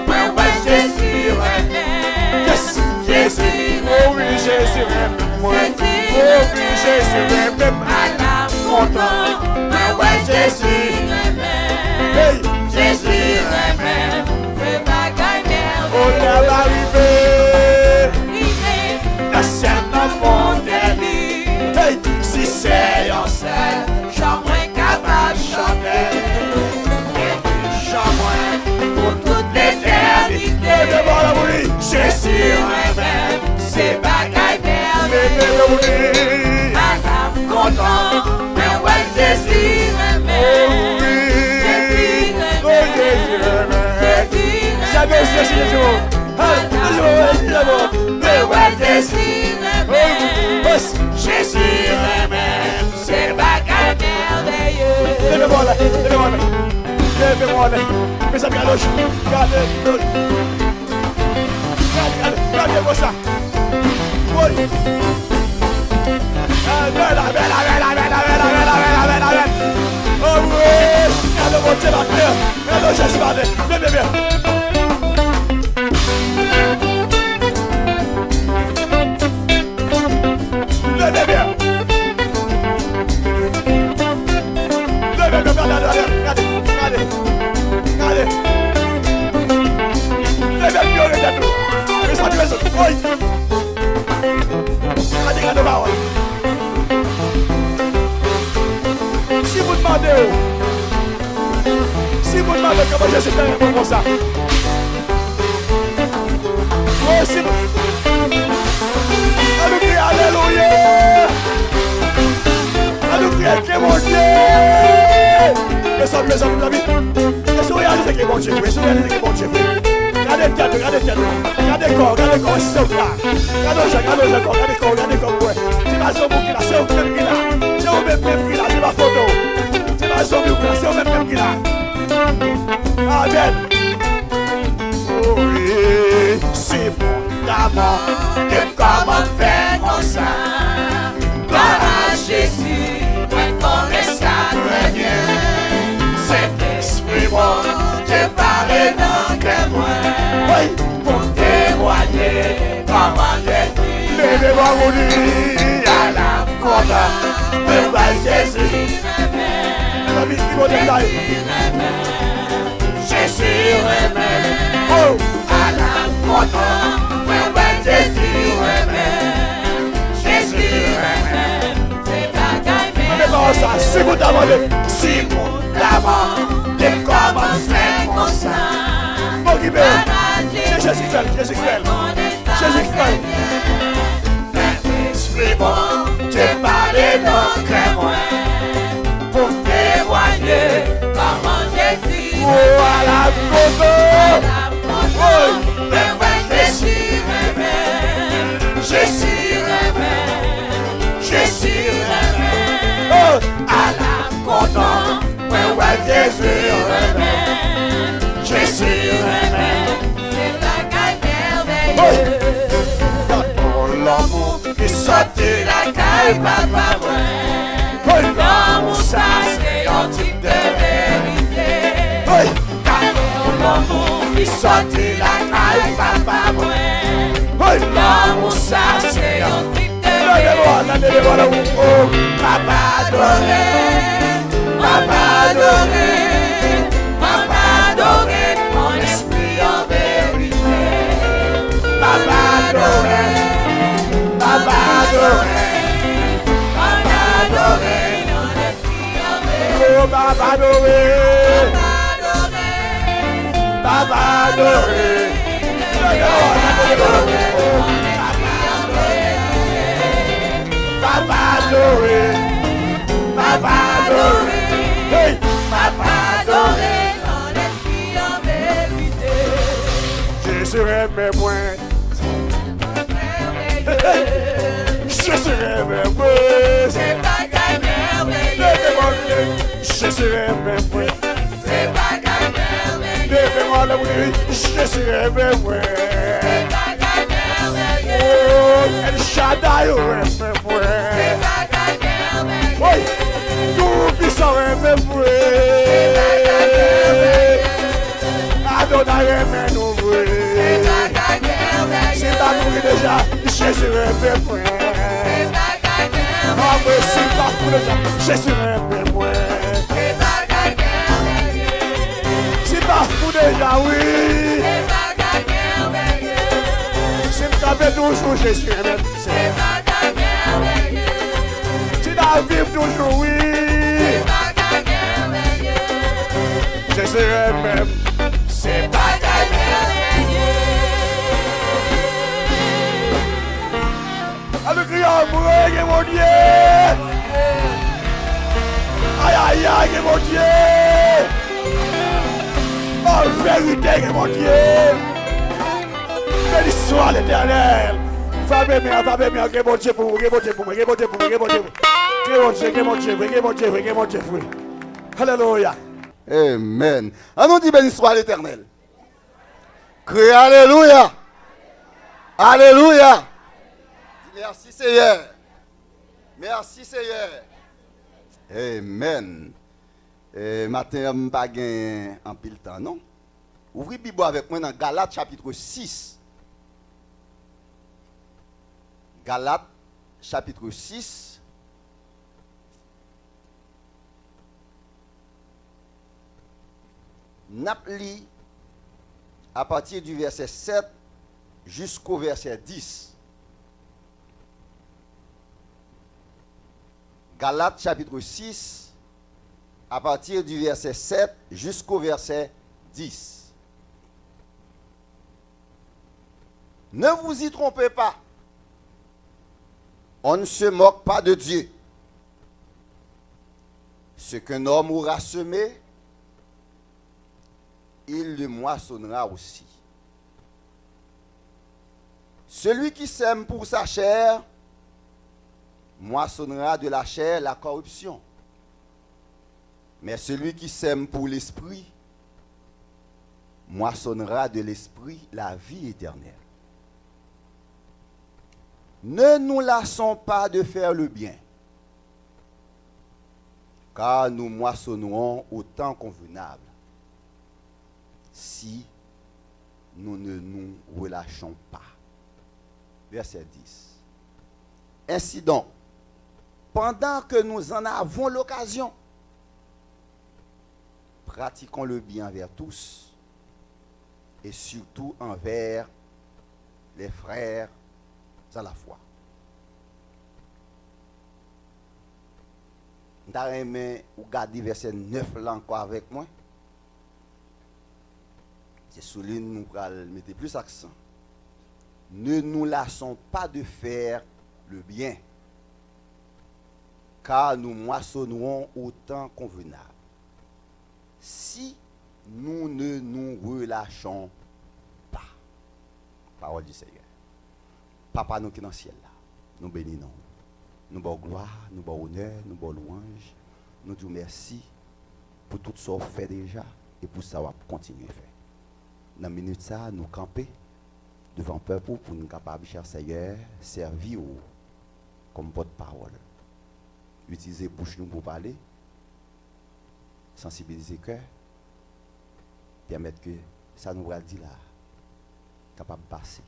Mwen wè Jezi renmen m. Yes! Jezi. Oh, wi, Jezi renmen mwen. Oh, wi, Jezi renmen m. Ala m kontan. Mwen wè Jezi renmen m. Hey! Jezi renmen m. Fè bagay mèveye. O lè m a rive. Rive nan syèl nan kote li. Hey! Si se yon sèl jan mwen kapab chante. Epi jan mwen pou tout letènite. Leve vwa w la pou li. Jezi renmen m. Se bagay mèveye. Leve pou li. Ala m kontan, mwen wè Jezi renmen m. Oh, wi. Jezi renmen m. Oh, Jezi renmen m. Jezi renmen m. Sa gen Jezi, Jezi, oh. Hey, Jezi, oh, Jezi, oh. Mwen wè Jezi renmen m. Oh, wi. Jezi renmen m. Se bagay mèveye. Leve vwa w la, leve vwa w la. Leve vwa w la. Mezanmi, gade, gade, gade. Gade, gade, gade konsa. Woy. Bèl, bèl, bèl. Oh, wi. Gade Bondye batè. Gade Jezi batè. Leve byen. Leve byen. Leve byen, gade, gade, gade, gade, gade. Leve byen, gade, gade. Mezanmi, mezanmi, woy. Gade, gade pawòl. Si moun mande w, si moun mande w kòman Jezi fè reponn konsa. Woy, si moun, alelouya, alelouya. Ke Bondye! Mezanmi, mezanmi, mezanmi. Èske w reyalize ke Bondye vre? Èske w reyalize ke Bondye vre? Gade tèt ou, gade tèt ou. Gade kò w, gade kò w, èske w la? Gade w jan, gade w jan kò w, gade kò w, gade kò w, wè. Se pa zonbi w ki la, se ou menm ki la. Se ou menm menm ki la, se pa foto w. Se pa zonbi w ki la, se ou menm menm ki la. Amèn. Wi, si mwen ta mò, ke kòman fè konsa? Glwa a Jezi, mwen konnen sa trè byen. Sentespri Bondye pale nan kè mwen. Wi. Pou m temwaye kòman Jezi. Leve bò pou li, ala m kontan, mwen wè Jezi. Mezanmi, ki Bondye sa ye? Jezi renmen. Oh! Ala m kontan, mwen wè Jezi renmen. Jezi renmen. Se bagay mèvèye. Tande pawòl sa, si moun ta mande, si moun ta mande kòman fè konsa. Okipe yo. Se Jezi k fè l, Jezi k fè l. Jezi k fè l. Fè Lespri Bondye pale nan kè mwen. Pou m temwaye kòman Jezi. O, ala m kontan. Woy. Mwen wè Jezi renmen. Jezi renmen. Jezi renmen. O, ala m kontan. Mwen wè Jezi renmen. Jezi renmen. Se bagay mèvèye. Woy. Yon lanmou ki sòti lakay papa mwen. Lanmou sa se yon tip de verite. Gade yon lanmou ki sòti lakay papa mwen. Lanmou sa se yon tip de verite. Papa adore, papa adore, papa adore, an espri an verite. Papa adore, papa adore, papa adore, an espri an verite. Oh, papa adore. Papa adore. Papa adore. Papa adore. Papa adore. Hey! Papa adore. Jezi renmen mwen. Jezi renmen mwen. Se bagay mèvèye. Jezi renmen mwen. Se bagay mèvèye. Leve men w anlè pou li. Jezi renmen mwen. Se bagay mèvèye. Oh, El Shaddai renmen mwen. Se bagay mèvèye. Woy! Toupisan renmen mwen. Se bagay mèvèye. Adonai renmen nou vre. Se bagay mèvèye. Si l pa mouri deja, Jezi renmen mwen. Se bagay mèvèye. Anmwe, si l pa fou deja, Jezi renmen mwen. Se bagay mèvèye. Si l pa fou deja, wi. Se bagay mèvèye. Si m kanpe toujou, Jezi renmen m. Se bagay mèvèye. Si n ap viv toujou, wi. Se bagay mèvèye. Jezi renmen m. Se bagay mèvèye. Ann kriye, mwen gen Bondye. Ayayay, gen Bondye. An verite, gen Bondye. Beni swa Letènèl. Frape men an, frape men an, gen Bondye pou mwen, gen Bondye pou mwen, gen Bondye pou mwen, gen Bondye pou mwen. Gen Bondye, gen Bondye vre, gen Bondye vre, gen Bondye vre. Alelouya. Amen. Ann nou di beni swa Letènèl. Kriye alelouya. Alelouya. Di mèsi Seyè. Mèsi Seyè. Amen. E, maten an, m pa gen anpil tan, non. Ouvri Bib ou avèk mwen nan Galat, chapit sis. Galat, chapit sis. N ap li apati di vèsè sèt jisko vèsè dis. Galat, chapit sis, apati di vèsè sèt jisko vèsè dis. Ne vous y trompez pas, on ne se moque pas de Dieu. Ce qu'un homme aura semé, il le moissonnera aussi. Celui qui sème pour sa chair moissonnera de la chair la corruption. Mais celui qui sème pour l'esprit moissonnera de l'esprit la vie éternelle. Ne nous lassons pas de faire le bien, car nous moissonnerons au temps convenable, si nous ne nous relâchons pas. Verset dix. Ainsi donc, pendant que nous en avons l'occasion, pratiquons le bien envers tous, et surtout envers les frères à la foi. M ta renmen ou gade vèsè nèf la ankò avèk mwen. Se sou li nou pral mete plis aksan. Ne nous lassons pas de faire le bien, car nous moissonnerons au temps convenable, si nous ne nous relâchons pas. Parole du Seigneur. Papa nou ki nan syèl la, nou beni non. Nou ba w glwa, nou ba w onè, nou ba w lwanj. Nou di w mèsi pou tout sa w fè deja e pou sa w ap kontinye fè. Nan minit sa a, nou kanpe devan pèp ou pou n kapab, chè Seyè, sèvi w kòm pòtpawòl. Itilize bouch nou pou pale, sansibilize kè, pèmèt ke sa nou pral di la a kapab pase.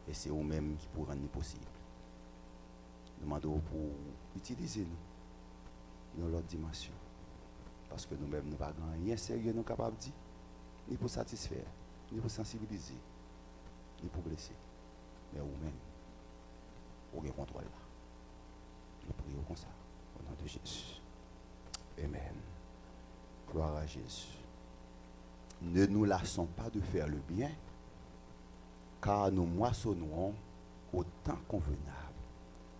E se ou menm ki pou rann li posib. Nou mande w pou w itilize nou nan yon lòt dimansyon. Paske nou menm, nou pa gen anyen serye nou kapab di, ni pou satisfè, ni pou sansibilize, ni pou blese. Men ou menm, ou gen kontwòl la. Nou priye w konsa, au nom de Jésus. Amen. Gloire à Jésus. Ne nous lassons pas de faire le bien, car nous moissonnerons au temps convenable,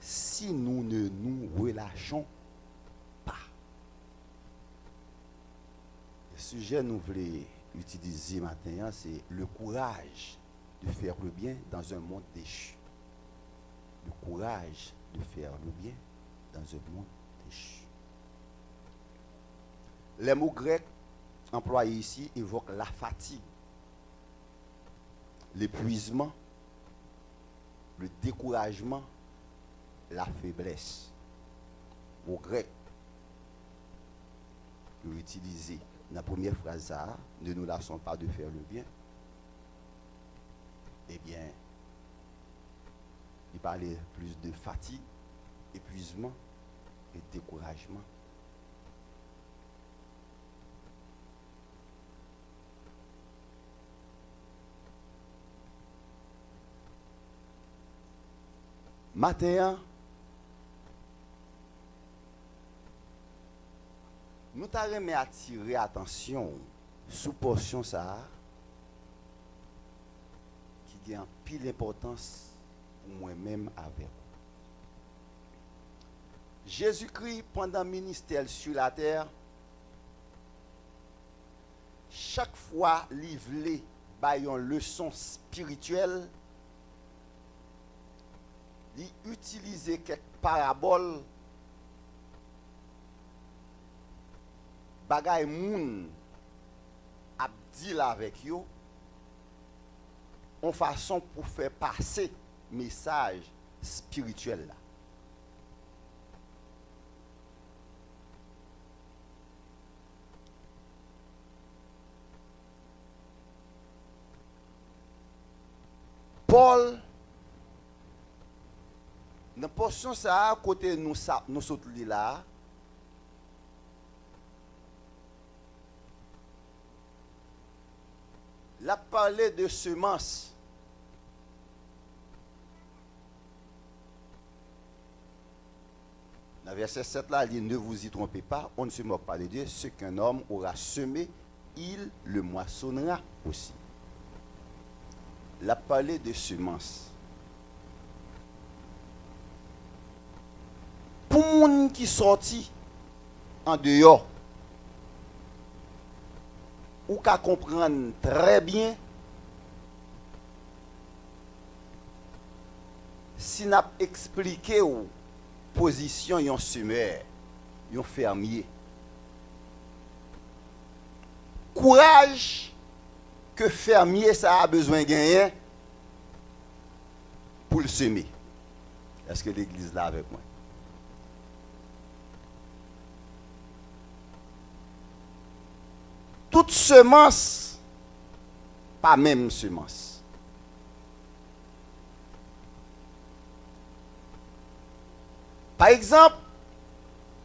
si nous ne nous relâchons pas. Sijè nou vle itilize maten an, se le courage de faire le bien dans un monde déchu. Le courage de faire le bien dans un monde déchu. Les mots grecs employés ici évoquent la fatigue, l'épuisement, le découragement, la faiblesse. Mo grèk yo itilize nan premyè fraz sa a, ne nous lassons pas de faire le bien, ebyen, li pale plis de fatig, epuizman e dekourajman. Maten an, nou ta renmen atire atansyon w sou pòsyon sa a ki gen anpil enpòtans pou mwen menm avèk ou. Jezikri, pandan ministè l sou latè, chak fwa li vle bay yon leson espirityèl, li itilize kèk parabòl, bagay moun ap deal avèk yo, yon fason pou fè pase mesaj espirityèl la. Pòl, nan pòsyon sa a kote nou sa, nou sot li la a, l ap pale de semans. Nan vèsè sèt la, li, ne vous y trompez pas, on ne se moque pas de Dieu, ce qu'un homme aura semé, il le moissonnera aussi. L ap pale de semans. Pou Moun ki sòti andeyò, ou ka konprann trè byen si n ap eksplike w pozisyon yon semè, yon fèmye. Kouraj ke fèmye sa a bezwen genyen pou l seme. Èske legliz la avèk mwen? Tout semans pa menm semans. Pa egzanp,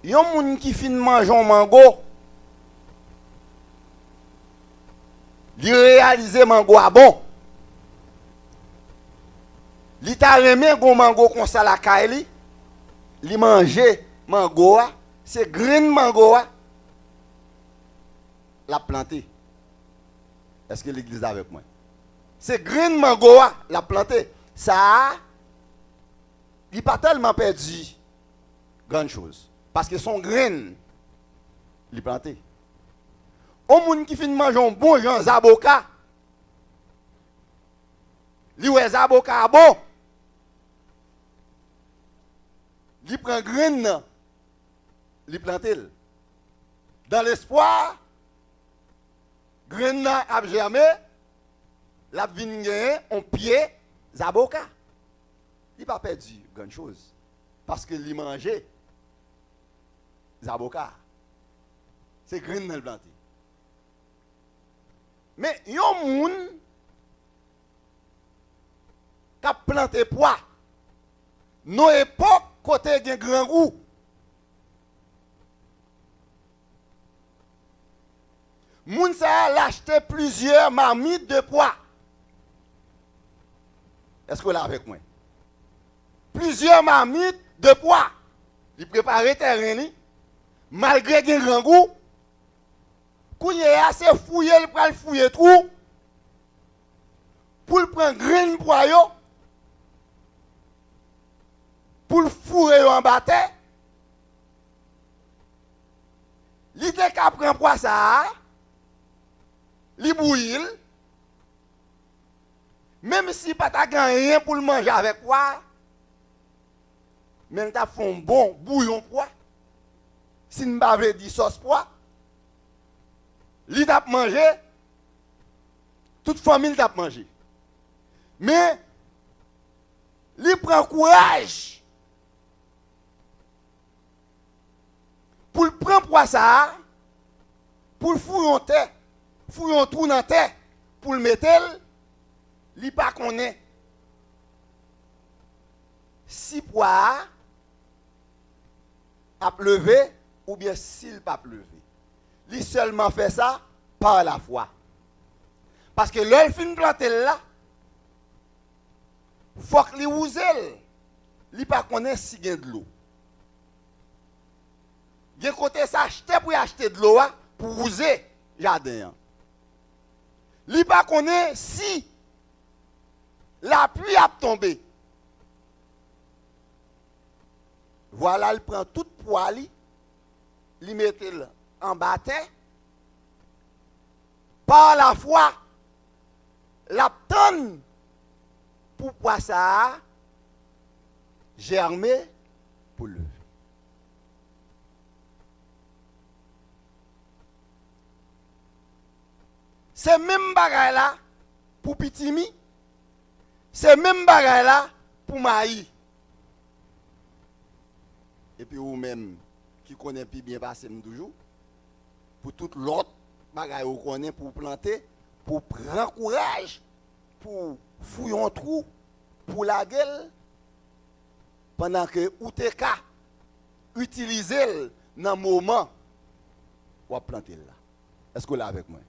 yon moun ki fin manje yon mango, li reyalize mango a bon. Li ta renmen gon mango konsa lakay li, li manje mango a, se grenn mango a l ap plante. Èske legliz la avèk mwen? Se grenn mango a l ap plante. Sa a, li pa tèlman pèdi grann choz. Paske se yon grenn li plante. Yon moun ki fin manje yon bon jan zaboka, li wè zaboka a bon, li pran grenn nan, li plante l. Dan lespwa, grenn nan ap jèmen, l ap vin genyen yon pye zaboka. Li pa pèdi grann choz, paske li manje zaboka. Se grenn nan l plante. Men yon moun k ap plante pwa nan epòk kote gen grangou, moun sa a, l achte plizyè mamit de pwa. Èske w la avèk mwen? Plizyè mamit de pwa. Li prepare tèren li. Malgre gen grangou, kounye a se fouye l pral fouye twou pou l pran grenn pwa yo, pou l foure yo anba tè. Li te ka pran pwa sa a, li bouyi l, menm si pa ta gen anyen pou l manje avèk pwa a, men l t ap fè yon bon bouyon pwa, si n pa vle di sòs pwa, li t ap manje, tout fanmi l t ap manje. Men, li pran kouraj pou l pran pwa sa a, pou l fouye yon tè, fouye yon twou nan tè, pou l mete l, li pa konnen si pwa a ap leve oubyen si l p ap leve. Li sèlman fè sa pa lafwa. Paske lè l fin plante l la, fòk li wouze l. Li pa konnen si gen dlo. Gen kote se achte pou y achte dlo a pou wouze jaden an. Li pa konnen si lapli ap tonbe. Vwala, li pran tout pwa li, li mete l anba tè. Pa lafwa, l ap tann pou pwa sa a jèmen pou l leve. Se menm bagay la pou pitimi, se menm bagay la pou mayi. Epi ou menm ki konnen pi byen pase m toujou, pou tout lòt bagay ou konnen pou w plante, pou w pran kouraj, pou w fouye yon twou, pou w lage l, pandan ke ou te ka itilize l nan moman w ap plante l la. Èske w la avèk mwen?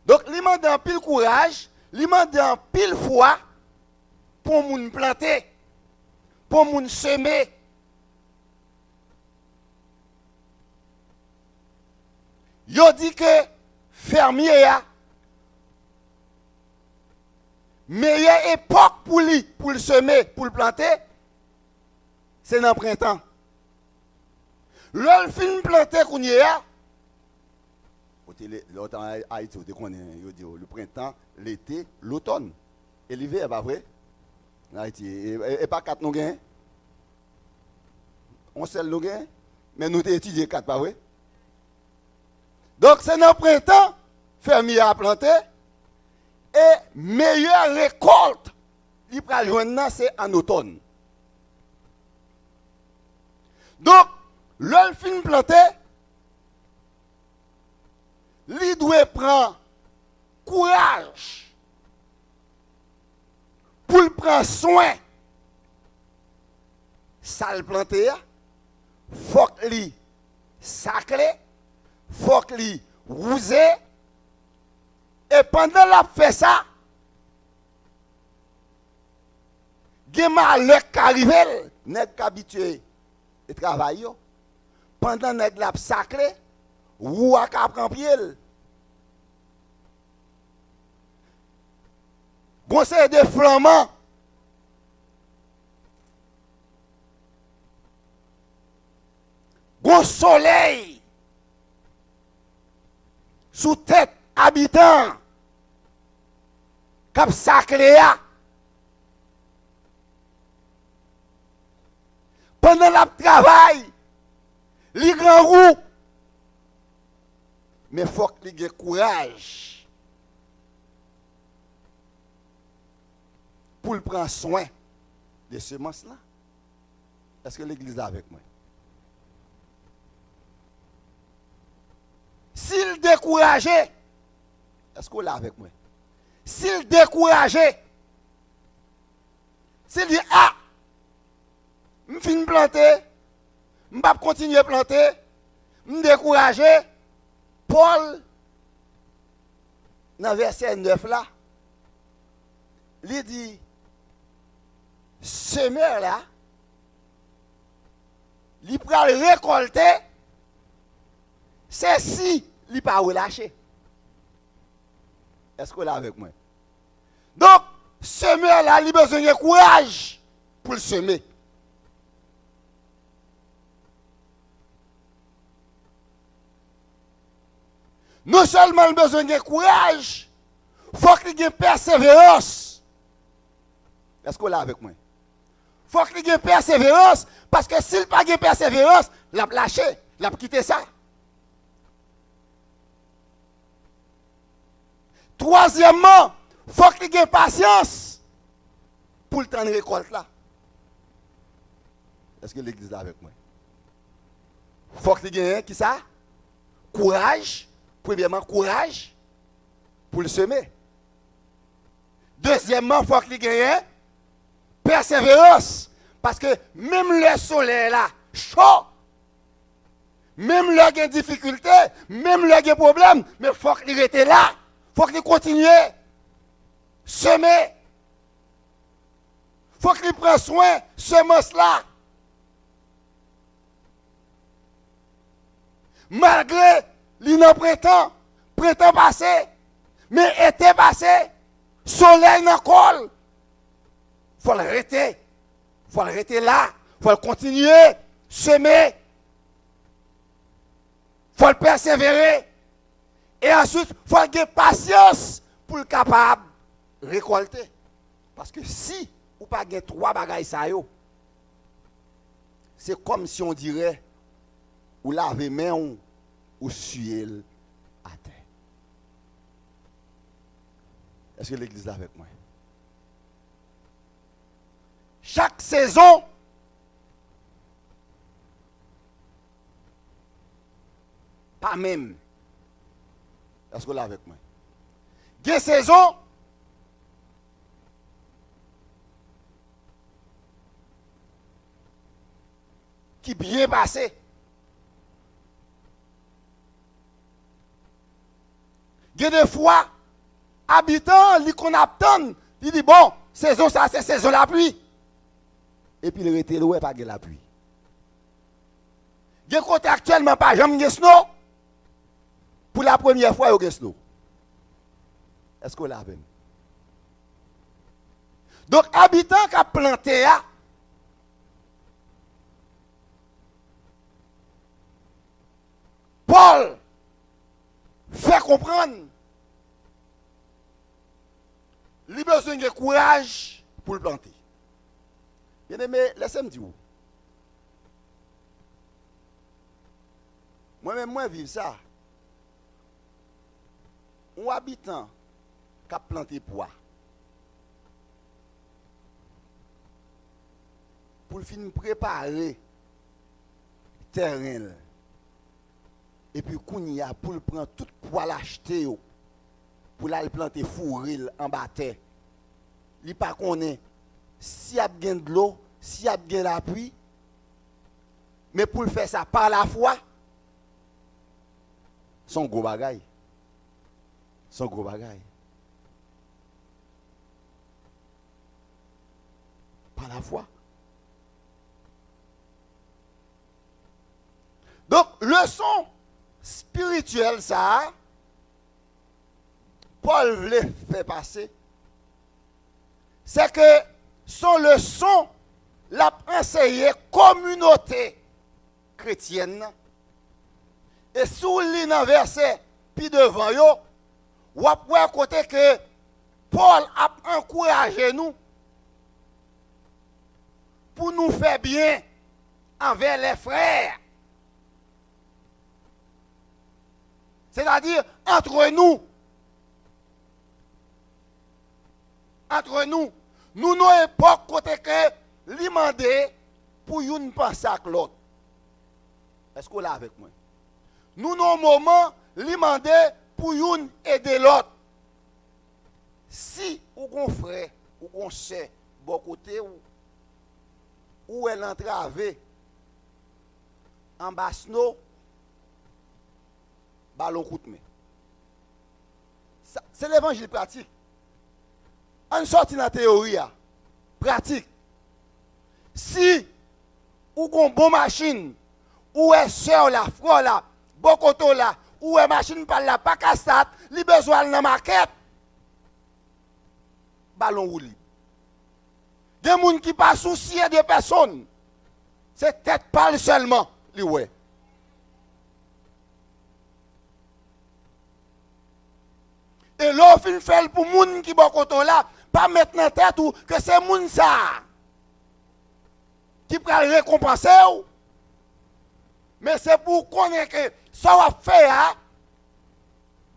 Donk, li mande anpil kouraj, li mande anpil fwa pou yon moun plante, pou yon moun seme. Yo di ke fèmye a, meyè epòk pou li, pou l seme, pou l plante, se nan prentan. Lè l fin plante kounye a, ou te le- lè w te an Ay- Ayiti, ou te konnen yo di w le prentan, lete, lotòn e livè, pa vre? An Ayiti, e, e, e pa kat nou gen? On sèl nou gen? Men nou te etidye kat, pa vre? Donk, se nan prentan fèmye a plante, e meyè rekòlt li pral jwenn nan se an otòn. Donk, lè l fin plante, li dwe pran kouraj pou l pran swen sa l plante a. Fòk li sakle, fòk li wouze, e pandan l ap fè sa, gen malè k ka rive l. Nèg k abitye e travay yo. Pandan nèg la ap sakle, wou a ka pran pye l. Gon seri de flanman, gon solèy sou tèt abitan k ap sakle a. Pandan l ap travay, li grangou. Men fòk li gen kouraj pou l pran swen de semans lan. Èske legliz la avèk mwen? Si l dekouraje, èske w la avèk mwen? Si l dekouraje, si l di, a, m fin plante, m p ap kontinye plante, m dekouraje, Pòl, nan vèsè nèf la, li di, semè la, li pral rekòlte, se si li pa relache. Èske w la avèk mwen? Donk, semè la, li bezwen gen kouraj pou l seme. Non sèlman l bezwen gen kouraj, fòk li gen pèseverans. Èske w la avèk mwen? Fòk li gen pèseverans, paske si l pa gen pèseverans, l ap lache, l ap kite sa. Twazyèmman, fòk li gen pasyans pou l tann rekòlt la. Èske legliz la avèk mwen? Fòk li genyen kisa? Kouraj. Premyèman, kouraj pou l seme. Dezyèmman, fòk li genyen pèseverans. Paske menm lè solèy la cho, menm lè gen difikilte, menm lè gen pwoblèm, men fòk li rete la. Fòk li kontinye seme. Fòk li pran swen semans la. Malgre li nan prentan, prentan pase, men ete pase, solèy nan kò l. Fò l rete, fò l rete la, fò l kontinye seme, fò l pèsevere. E answit, fò l gen pasyans pou l kapab rekòlte. Paske si ou pa gen twa bagay sa yo, se kòmsi on dirè ou lave men w, ou siye l atè. Èske legliz la avèk mwen? Chak sezon pa menm. Èske w la avèk mwen? Gen sezon ki byen pase. Gen de fwa, abitan an, li konn ap tann, li di, bon, sezon sa, se sezon lapli. Epi l rete, l wè pa gen lapli. Gen kote aktyèlman pa janm gen snow. Pou la premyè fwa, yo gen snow. Èske w la avè m? Donk, abitan k ap plante a, Pòl fè konprann li bezwen gen kouraj pou l plante. Byeneme, lèse m di w, mwen menm, mwen viv sa. Yon abitan k ap plante pwa, pou l fin prepare tèren l, epi kounye a, pou l pran tout pwa l achte yo, pou l al plante, foure l anba tè. Li pa konnen si ap gen dlo, si ap gen lapli, men pou l fè sa pa lafwa, se yon gwo bagay. Se yon gwo bagay. Pa lafwa. Donk, leson espirityèl sa a, Pòl vle fè pase, se ke se yon leson l ap anseye kominote kretyèn nan. E si w li nan vèsè pi devan yo, w ap wè kote ke Pòl ap ankouraje nou pou nou fè byen anvè lè frè. Sètadi, antre nou. Antre nou. Nou nan yon epòk kote ke li mande pou youn panse ak lòt. Èske w la avèk mwen? Nou nan yon moman, li mande pou youn ede lòt. Si ou gon frè, ou gon sè bò kote w, ou wè l antrave anba sno, ba l yon kout men. Sa, se levanjil pratik. Ann sòti nan teyori a. Pratik. Si ou gon bon machin, ou wè sè w la, frè w la, bò kote w la, ou wè machin pa l la pa kasat, li bezwen al nan makèt, ba l yon woulib. Gen moun ki pa sousye de pèsonn. Se tèt pa l sèlman li wè. E lè w fin fè l pou moun ki bò kote w la, pa met nan tèt ou ke se moun sa a ki pral rekonpanse w, men se pou w konnen ke sa w ap fè a,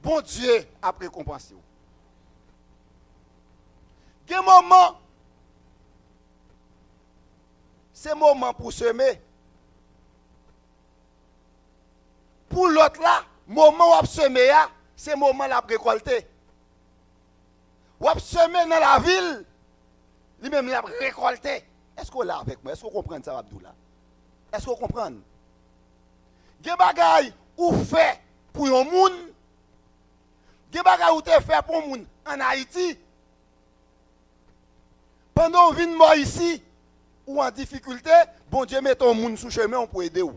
Bondye ap rekonpanse w. Gen moman, se moman pou w seme. Pou lòt la, moman w ap seme a, se moman l ap rekòlte. W ap seme nan lavi l, li menm l ap rekòlte. Èske w la avèk mwen? Èske w konprann sa m ap di w la? Èske w konprann? Gen bagay ou fè pou yon moun, gen bagay ou te fè pou yon moun ann Ayiti, pandan w vin bò isi, ou an difikilte, Bondye mete yon moun sou chemen w pou ede w.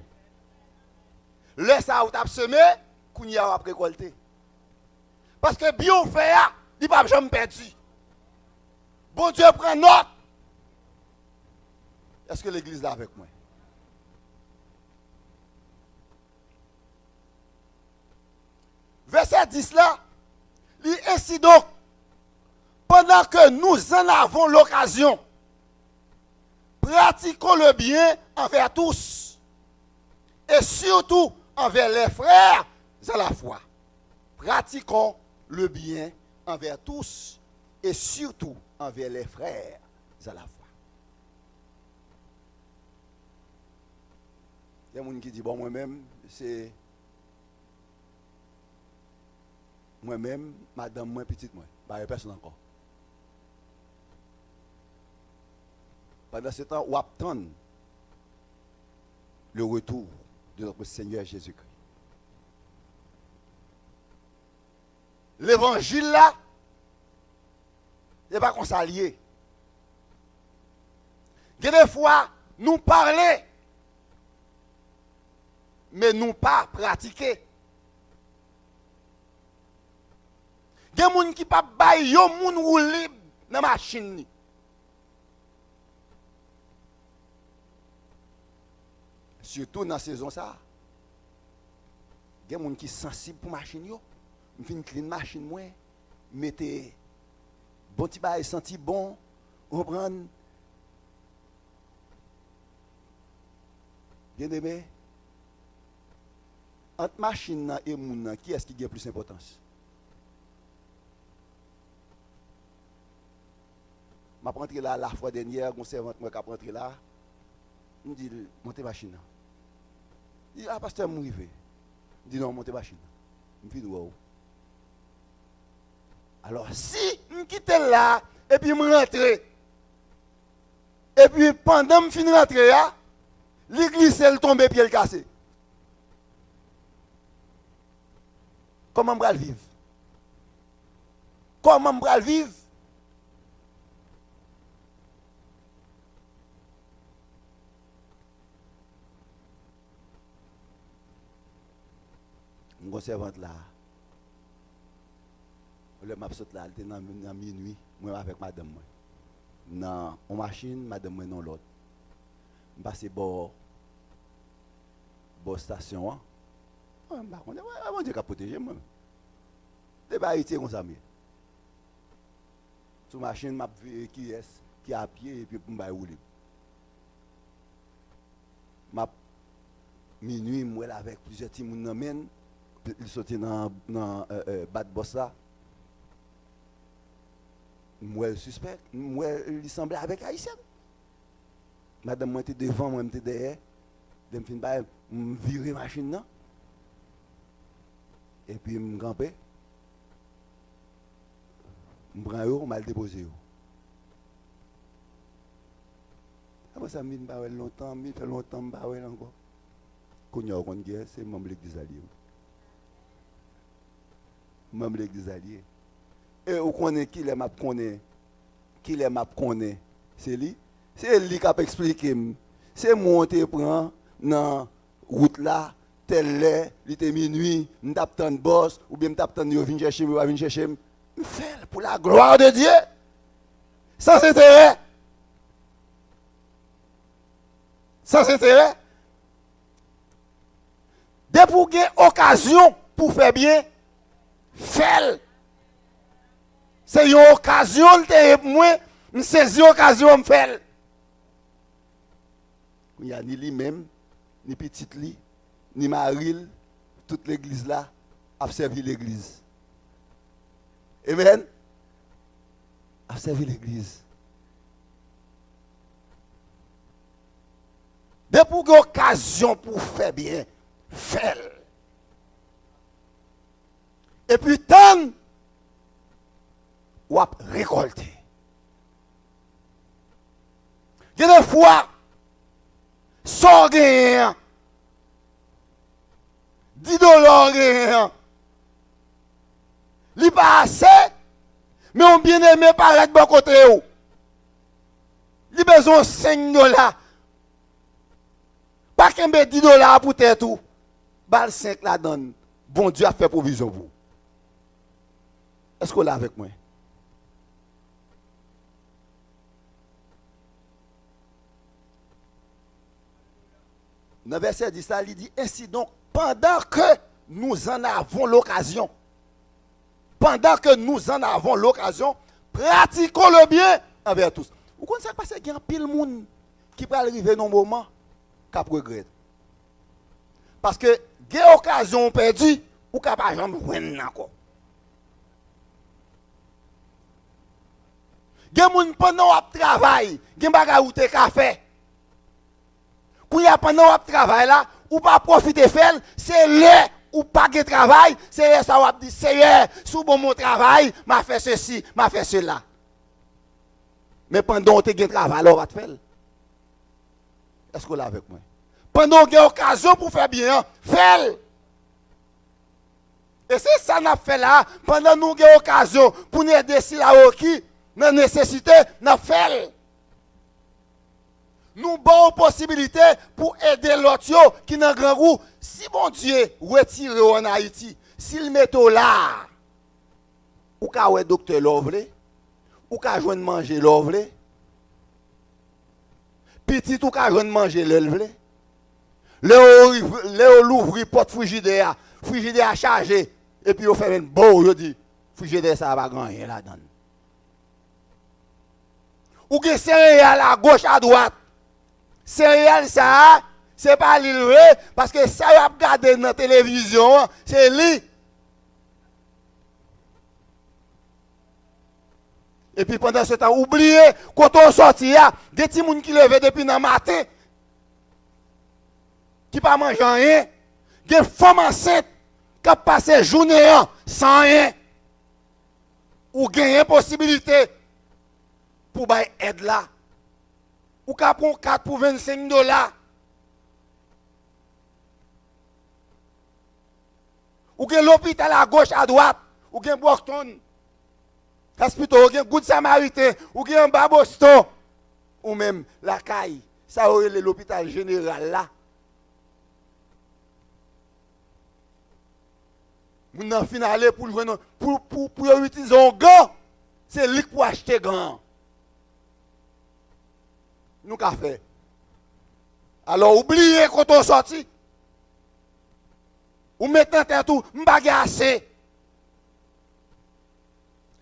Lè sa a, ou t ap seme, kounye a w ap rekòlte. Paske byen w fè a, li p ap janm pèdi. Bondye pran nòt. Èske legliz la avèk mwen? Vèsè dis la, li, ainsi donc, pendant que nous en avons l'occasion, pratiquons le bien envers tous, et surtout envers les frères à la foi. Pratiquons le bien envers tous, et surtout envers les frères à la foi. Gen moun ki di, bon, mwen menm, se mwen menm, madanm mwen, pitit mwen. Pa gen pèsonn ankò. Pandan se tan, w ap tann le retour de notre Seigneur Jésus-Christ. Levanjil la, se pa konsa l ye. Gen de fwa, nou pale, men nou pa pratike. Gen moun ki p ap bay yon moun woulib nan machin li. Sitou nan sezon sa a. Gen moun ki sansib pou machin yo. M fin clean machin mwen, mete bon ti bagay santi bon, ou konprann? Byeneme, ant machin nan e moun nan, kiyès ki gen plis enpòtans? M ap rantre la, lafwa dènyè, gon sèvant mwen k ap rantre la. M di l, "Monte machin nan." Li di, "A, pastè, m rive." M di, "Non, monte machin nan. M fin wè w." Alò, si m kite l la, epi m rantre, epi pandan m fin rantre a, li glise, l tonbe, pye l kase. Kòman m pral viv? Kòman m pral viv? M gon sèvant la. Lè m ap sot la, li te nan, nan minui, mwen avèk madanm mwen. Nan yon machin, madanm mwen nan lòt. M pase bò, bò stasyon an. Mwen, m pa konnen, mwen, Bondye k ap pwoteje m, mwen. Depi Ayiti, e konsa m ye. Sou machin, m ap veye kiyès ki apye, epi pou m bay woulib. M ap, minui, m wè l avèk plizyè timoun nan men l, li soti nan, nan, eh, eh, bat bòs la. M wè l sispèk, m wè li sanble avèk Ayisyèn. Madanm mwen te devan mwen, m te dèyè. Lè m fin bay, m vire machin nan. Epi m kanpe. M pran yo, m al depoze yo. Apre sa, m vin pa wè l lontan, m vin fè lontan m pa wè l ankò. Kounye a, ou konn kiyès, se manm legliz la li ye. Manm legliz la li ye. E ou konnen kilè m ap konnen, kilè m ap konnen se li? Se li k ap eksplike m. Se mwen w te pran nan wout la, tèl lè, li te minui, m t ap tann bòs, oubyen m t ap tann yo vin chèche m, yo pa vin chèche m. M fè l pour la gloire de Dieu. Sans intérêt. Sans intérêt. Depi w gen okazyon pou fè byen, fè l. Se yon okazyon l te ye pou mwen, m sezi okazyon an, m fè l. Kounye a, ni li menm, ni pitit li, ni mari l, tout legliz la ap sèvi legliz. Amen. Ap sèvi legliz. Depi w gen okazyon pou w fè byen, fè l. Epi tann, w ap rekòlte. Gen de fwa, sa w genyen an, dis dola w genyen an, li pa ase, men yon byeneme parèt bò kote w. Li bezwen yon senk dola. Pa kenbe dis dola a pou tèt ou. Ba l senk ladan l. Bondye ap fè pwovizyon pou ou. Èske w la avèk mwen? Nan vèsè dis la, li di, "Ainsi donc, pendant que nous en avons l'occasion, pendant que nous en avons l'occasion, pratiquons le bien envers tous." Ou konn sa k pase? Gen anpil moun ki pral rive nan yon moman k ap regrèt. Paske gen okazyon ou pèdi, ou ka pa janm jwenn l ankò. Gen moun, pandan w ap travay, gen bagay ou te ka fè. Kounye a, pandan w ap travay la, ou pa pwofite fè l, se lè ou pa gen travay, se lè sa w ap di, "Seyè, si w ban m yon travay, m a fè sesi, m a fè sela." Men pandan w te gen travay la, w pa t fè l. Èske w la avèk mwen? Pandan w gen okazyon pou w fè byen an, fè l. E se sa n ap fè la a, pandan nou gen okazyon pou n ede sila yo ki nan nesesite, n ap fè l. Nou ba w posibilite pou ede lòt yo ki nan grangou. Si Bondye retire w ann Ayiti, si l mete w la a, ou ka wè doktè lè w vle, ou ka jwenn manje lè w vle, pitit ou ka jwenn manje lè l vle. Lè yo riv-, lè yo louvri pòt frijidè a, Frijidè a chaje, epi yo fèmen l bow, yo di, frijidè sa a pa gen anyen ladan l. Ou gen sereyal agoch, adwat. Sereyal sa a, se pa li l vre, paske sa y ap gade nan televizyon an, se li. Epi pandan se tan, ou bliye kote w sòti a. Gen timoun ki leve depi nan maten, ki pa manje anyen. Gen fanm ansent k ap pase jounen an san anyen. Ou genyen posibilite pou bay èd la. Ou ka pran yon kat pou vennsenk dola. Ou gen lopital agoch, adwat. Ou gen Brockton Hospital, ou gen Good Samaritan, ou gen anba Boston. Ou menm, lakay, sa yo rele lopital jeneral la. Moun nan fin ale pou l jwenn, pou, pou, pou yo itilize yon gan, se li k pou achte gan an. Nou ka fè. Alò, ou bliye kote w sòti. Ou met nan tèt ou, m pa gen ase.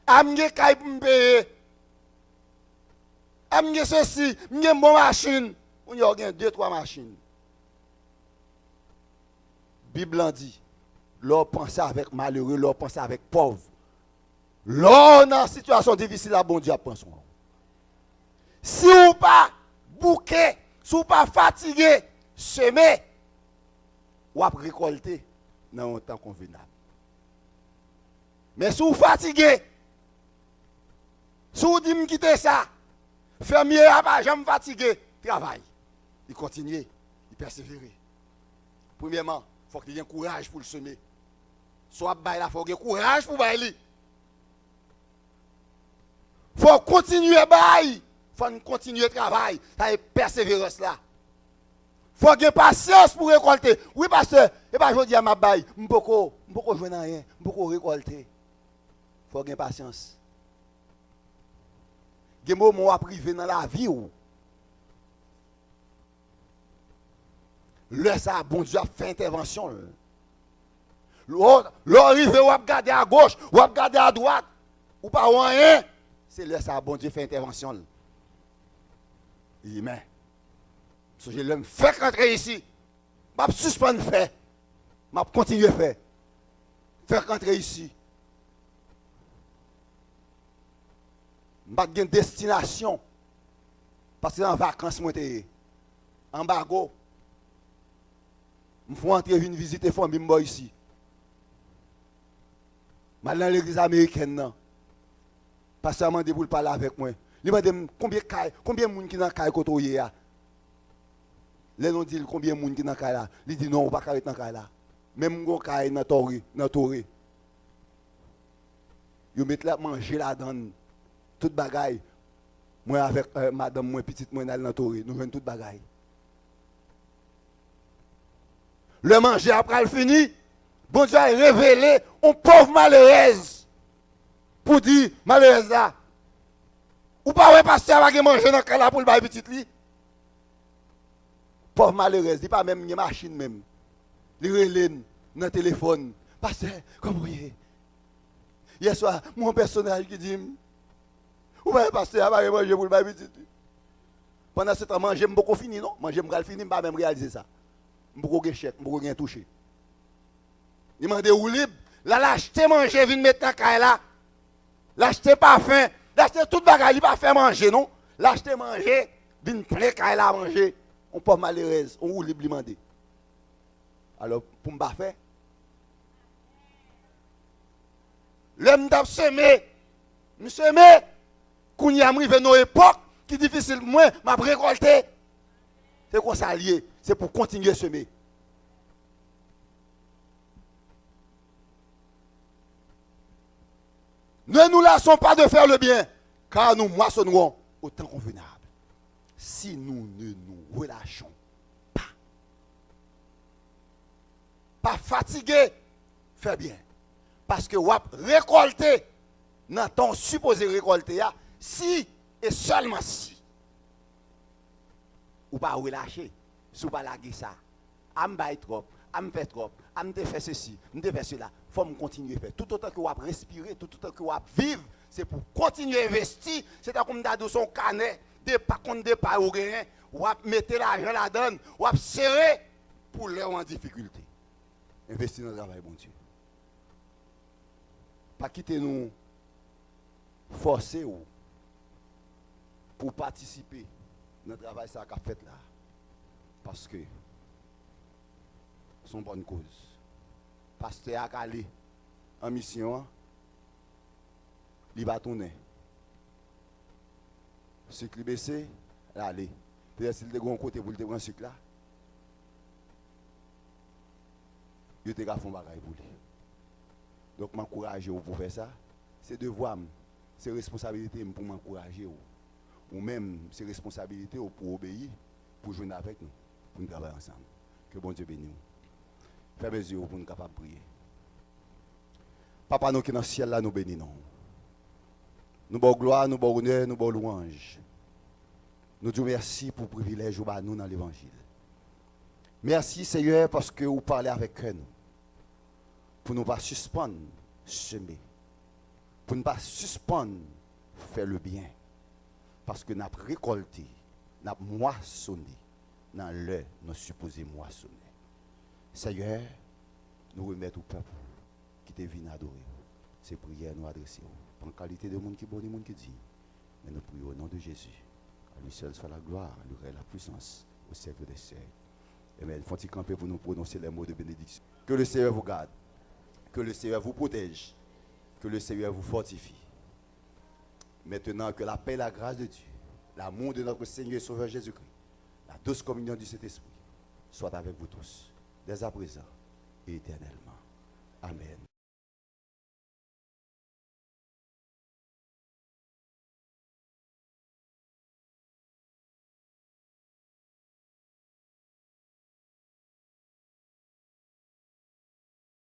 A, m gen kay pou m peye. A, m gen sesi, m gen bon machin. Kounye a w gen de, twa machin. Bib lan di, lè w panse avèk malere, lè w panse avèk pòv, lè w nan sitiyasyon difisil la, Bondye ap pran swen w. Si w pa bouke, si w pa fatige, seme, w ap rekòlte nan yon tan konvenab. Men si w fatige, si w di, "M kite sa," fèmye a pa janm fatige, travay. Li kontinye, li pèsevere. Premyèman, fòk li gen kouraj pou l seme. Sa w ap bay la, fò w gen kouraj pou w bay li. Fò w kontinye bay. Fò n kontinye travay. Sa e pèseverans la. Fò w gen pasyans pou w rekòlte. Wi, pastè, e pa jodi a m ap bay. M poko, m poko jwenn anyen. M poko rekòlte. Fò w gen pasyans. Gen moman w ap rive nan lavi w. Lè sa a, Bondye ap fè entèvansyon l. Lè w, lè w rive, w ap gade agoch, w ap gade adwat, ou pa wè anyen. Se lè sa a, Bondye fè entèvansyon l. Amen. Sonje lè m fèk antre isi, m ap sispann fè. M ap kontinye fè. Fèk antre isi. M pa t gen destinasyon. Paske nan vakans mwen te ye. Anbago. M fè yon antre vin vizite fanmi m bò isi. M al nan legliz amerikèn nan. Pastè a mande pou l pale avèk mwen. Li mande m, "Konbyen kay, konbyen moun ki nan kay kote w ye a?" Lè nou di l konbyen moun ki nan kay la, li di, "Non, ou pa ka ret nan kay la." Men m gon kay nan Tore, nan Tore. Yo met la, manje ladan l, tout bagay. Mwen avèk, eh, madanm mwen, pitit mwen, n al nan Tore. Nou jwenn tout bagay. Lè manje a pral fini, Bondye al revele yon pòv malerèz pou di malerèz la, "Ou pa wè pastè a pa gen manje nan kay la pou l bay pitit li?" Pòv malerèz, li pa menm gen machin menm. Li rele m nan telefòn, "Pastè, kòman w ye?" Yèswa, m wè yon pèsonaj ki di m, "Ou pa wè pastè a pa gen manje pou l bay pitit li?" Pandan se tan, manje m poko fini, non. Manje m pral fini, m pa menm reyalize sa. M poko gen chèk, m poko gen touche. Li mande woulib, l al achte manje vin met nan kay la. L achte pafen, l achte tout bagay, li pa fè manje, non. L achte manje, vin plen kay la manje. Yon pòv malerèz, yon woulib li mande. Alò, pou m pa fè. Lè m t ap seme, m seme. Kounye a, m rive nan yon epòk ki difisil pou mwen, m ap rekòlte. Se konsa l ye. Se pou kontinye seme. Ne nous lassons pas de faire le bien, car nous moissonnerons au temps convenable. Si nous ne nous relâchons pas, pa fatige fè byen. Paske w ap rekòlte nan tan w sipoze rekòlte a, si e sèlman si ou pa relache, si w pa lage sa. A m bay twòp, a m fè twòp, a, m te fè sesi, m te fè sela. Fò m kontinye fè. Toutotan ke w ap respire, toutotan ke w ap viv, se pou w kontinye envesti. Se tankou m ta di w se yon kanè depa, kont depa ou genyen. W ap mete lajan ladan l, w ap sere pou lè w an difikilte. Envesti nan travay Bondye. Pa kite nou fòse w pou w patisipe nan travay sa k ap fèt la. Paske se yon bòn koz. Pastè a k ale an misyon an, li pa tounen. Sik li bese, l ale. Petèt si l te gen yon kote pou l te pran sik la, yo te ka fè yon bagay pou li. Donk, m ankouraje w pou w fè sa. Se devwa m, se responsabilite m pou m ankouraje w. Ou menm, se responsabilite w pou w obeyi, pou w jwenn avèk nou, pou n travay ansanm. Ke Bondye beni w. Fèmen zye w pou n kapab priye. Papa nou ki nan syèl la, nou beni non w. Nou ba w glwa, nou ba w onè, nou ba w lwanj. Nou di w mèsi pou privilèj ou ba nou nan levanjil. Mèsi, Seyè, paske ou pale avèk kè nou. Pou nou pa sispann seme. Pou n pa sispann fè lebyen. Paske n ap rekòlte, n ap mwasonnen nan lè nou sipoze mwasonnen. Seyè, nou remèt ou pèp ou ki te vin adore w. Se priyè nou adrese w. Pa an kalite de moun ki bon ni moun ki diy. Men nou priye o non de Jezi. A li sèl swa la glwa, le rèy, la pwisans, o syèk dè syèk. Amen. Fè yon ti kanpe pou nou pwononse les mots de bénédiction. Que le Seigneur vous garde. Que le Seigneur vous protège. Que le Seigneur vous fortifie. Maintenant, que la paix et la grâce de Dieu, l'amour de notre Seigneur et Sauveur Jésus-Christ, la douce communion du Saint-Esprit, soit avec vous tous, dès à présent et éternellement. Amen.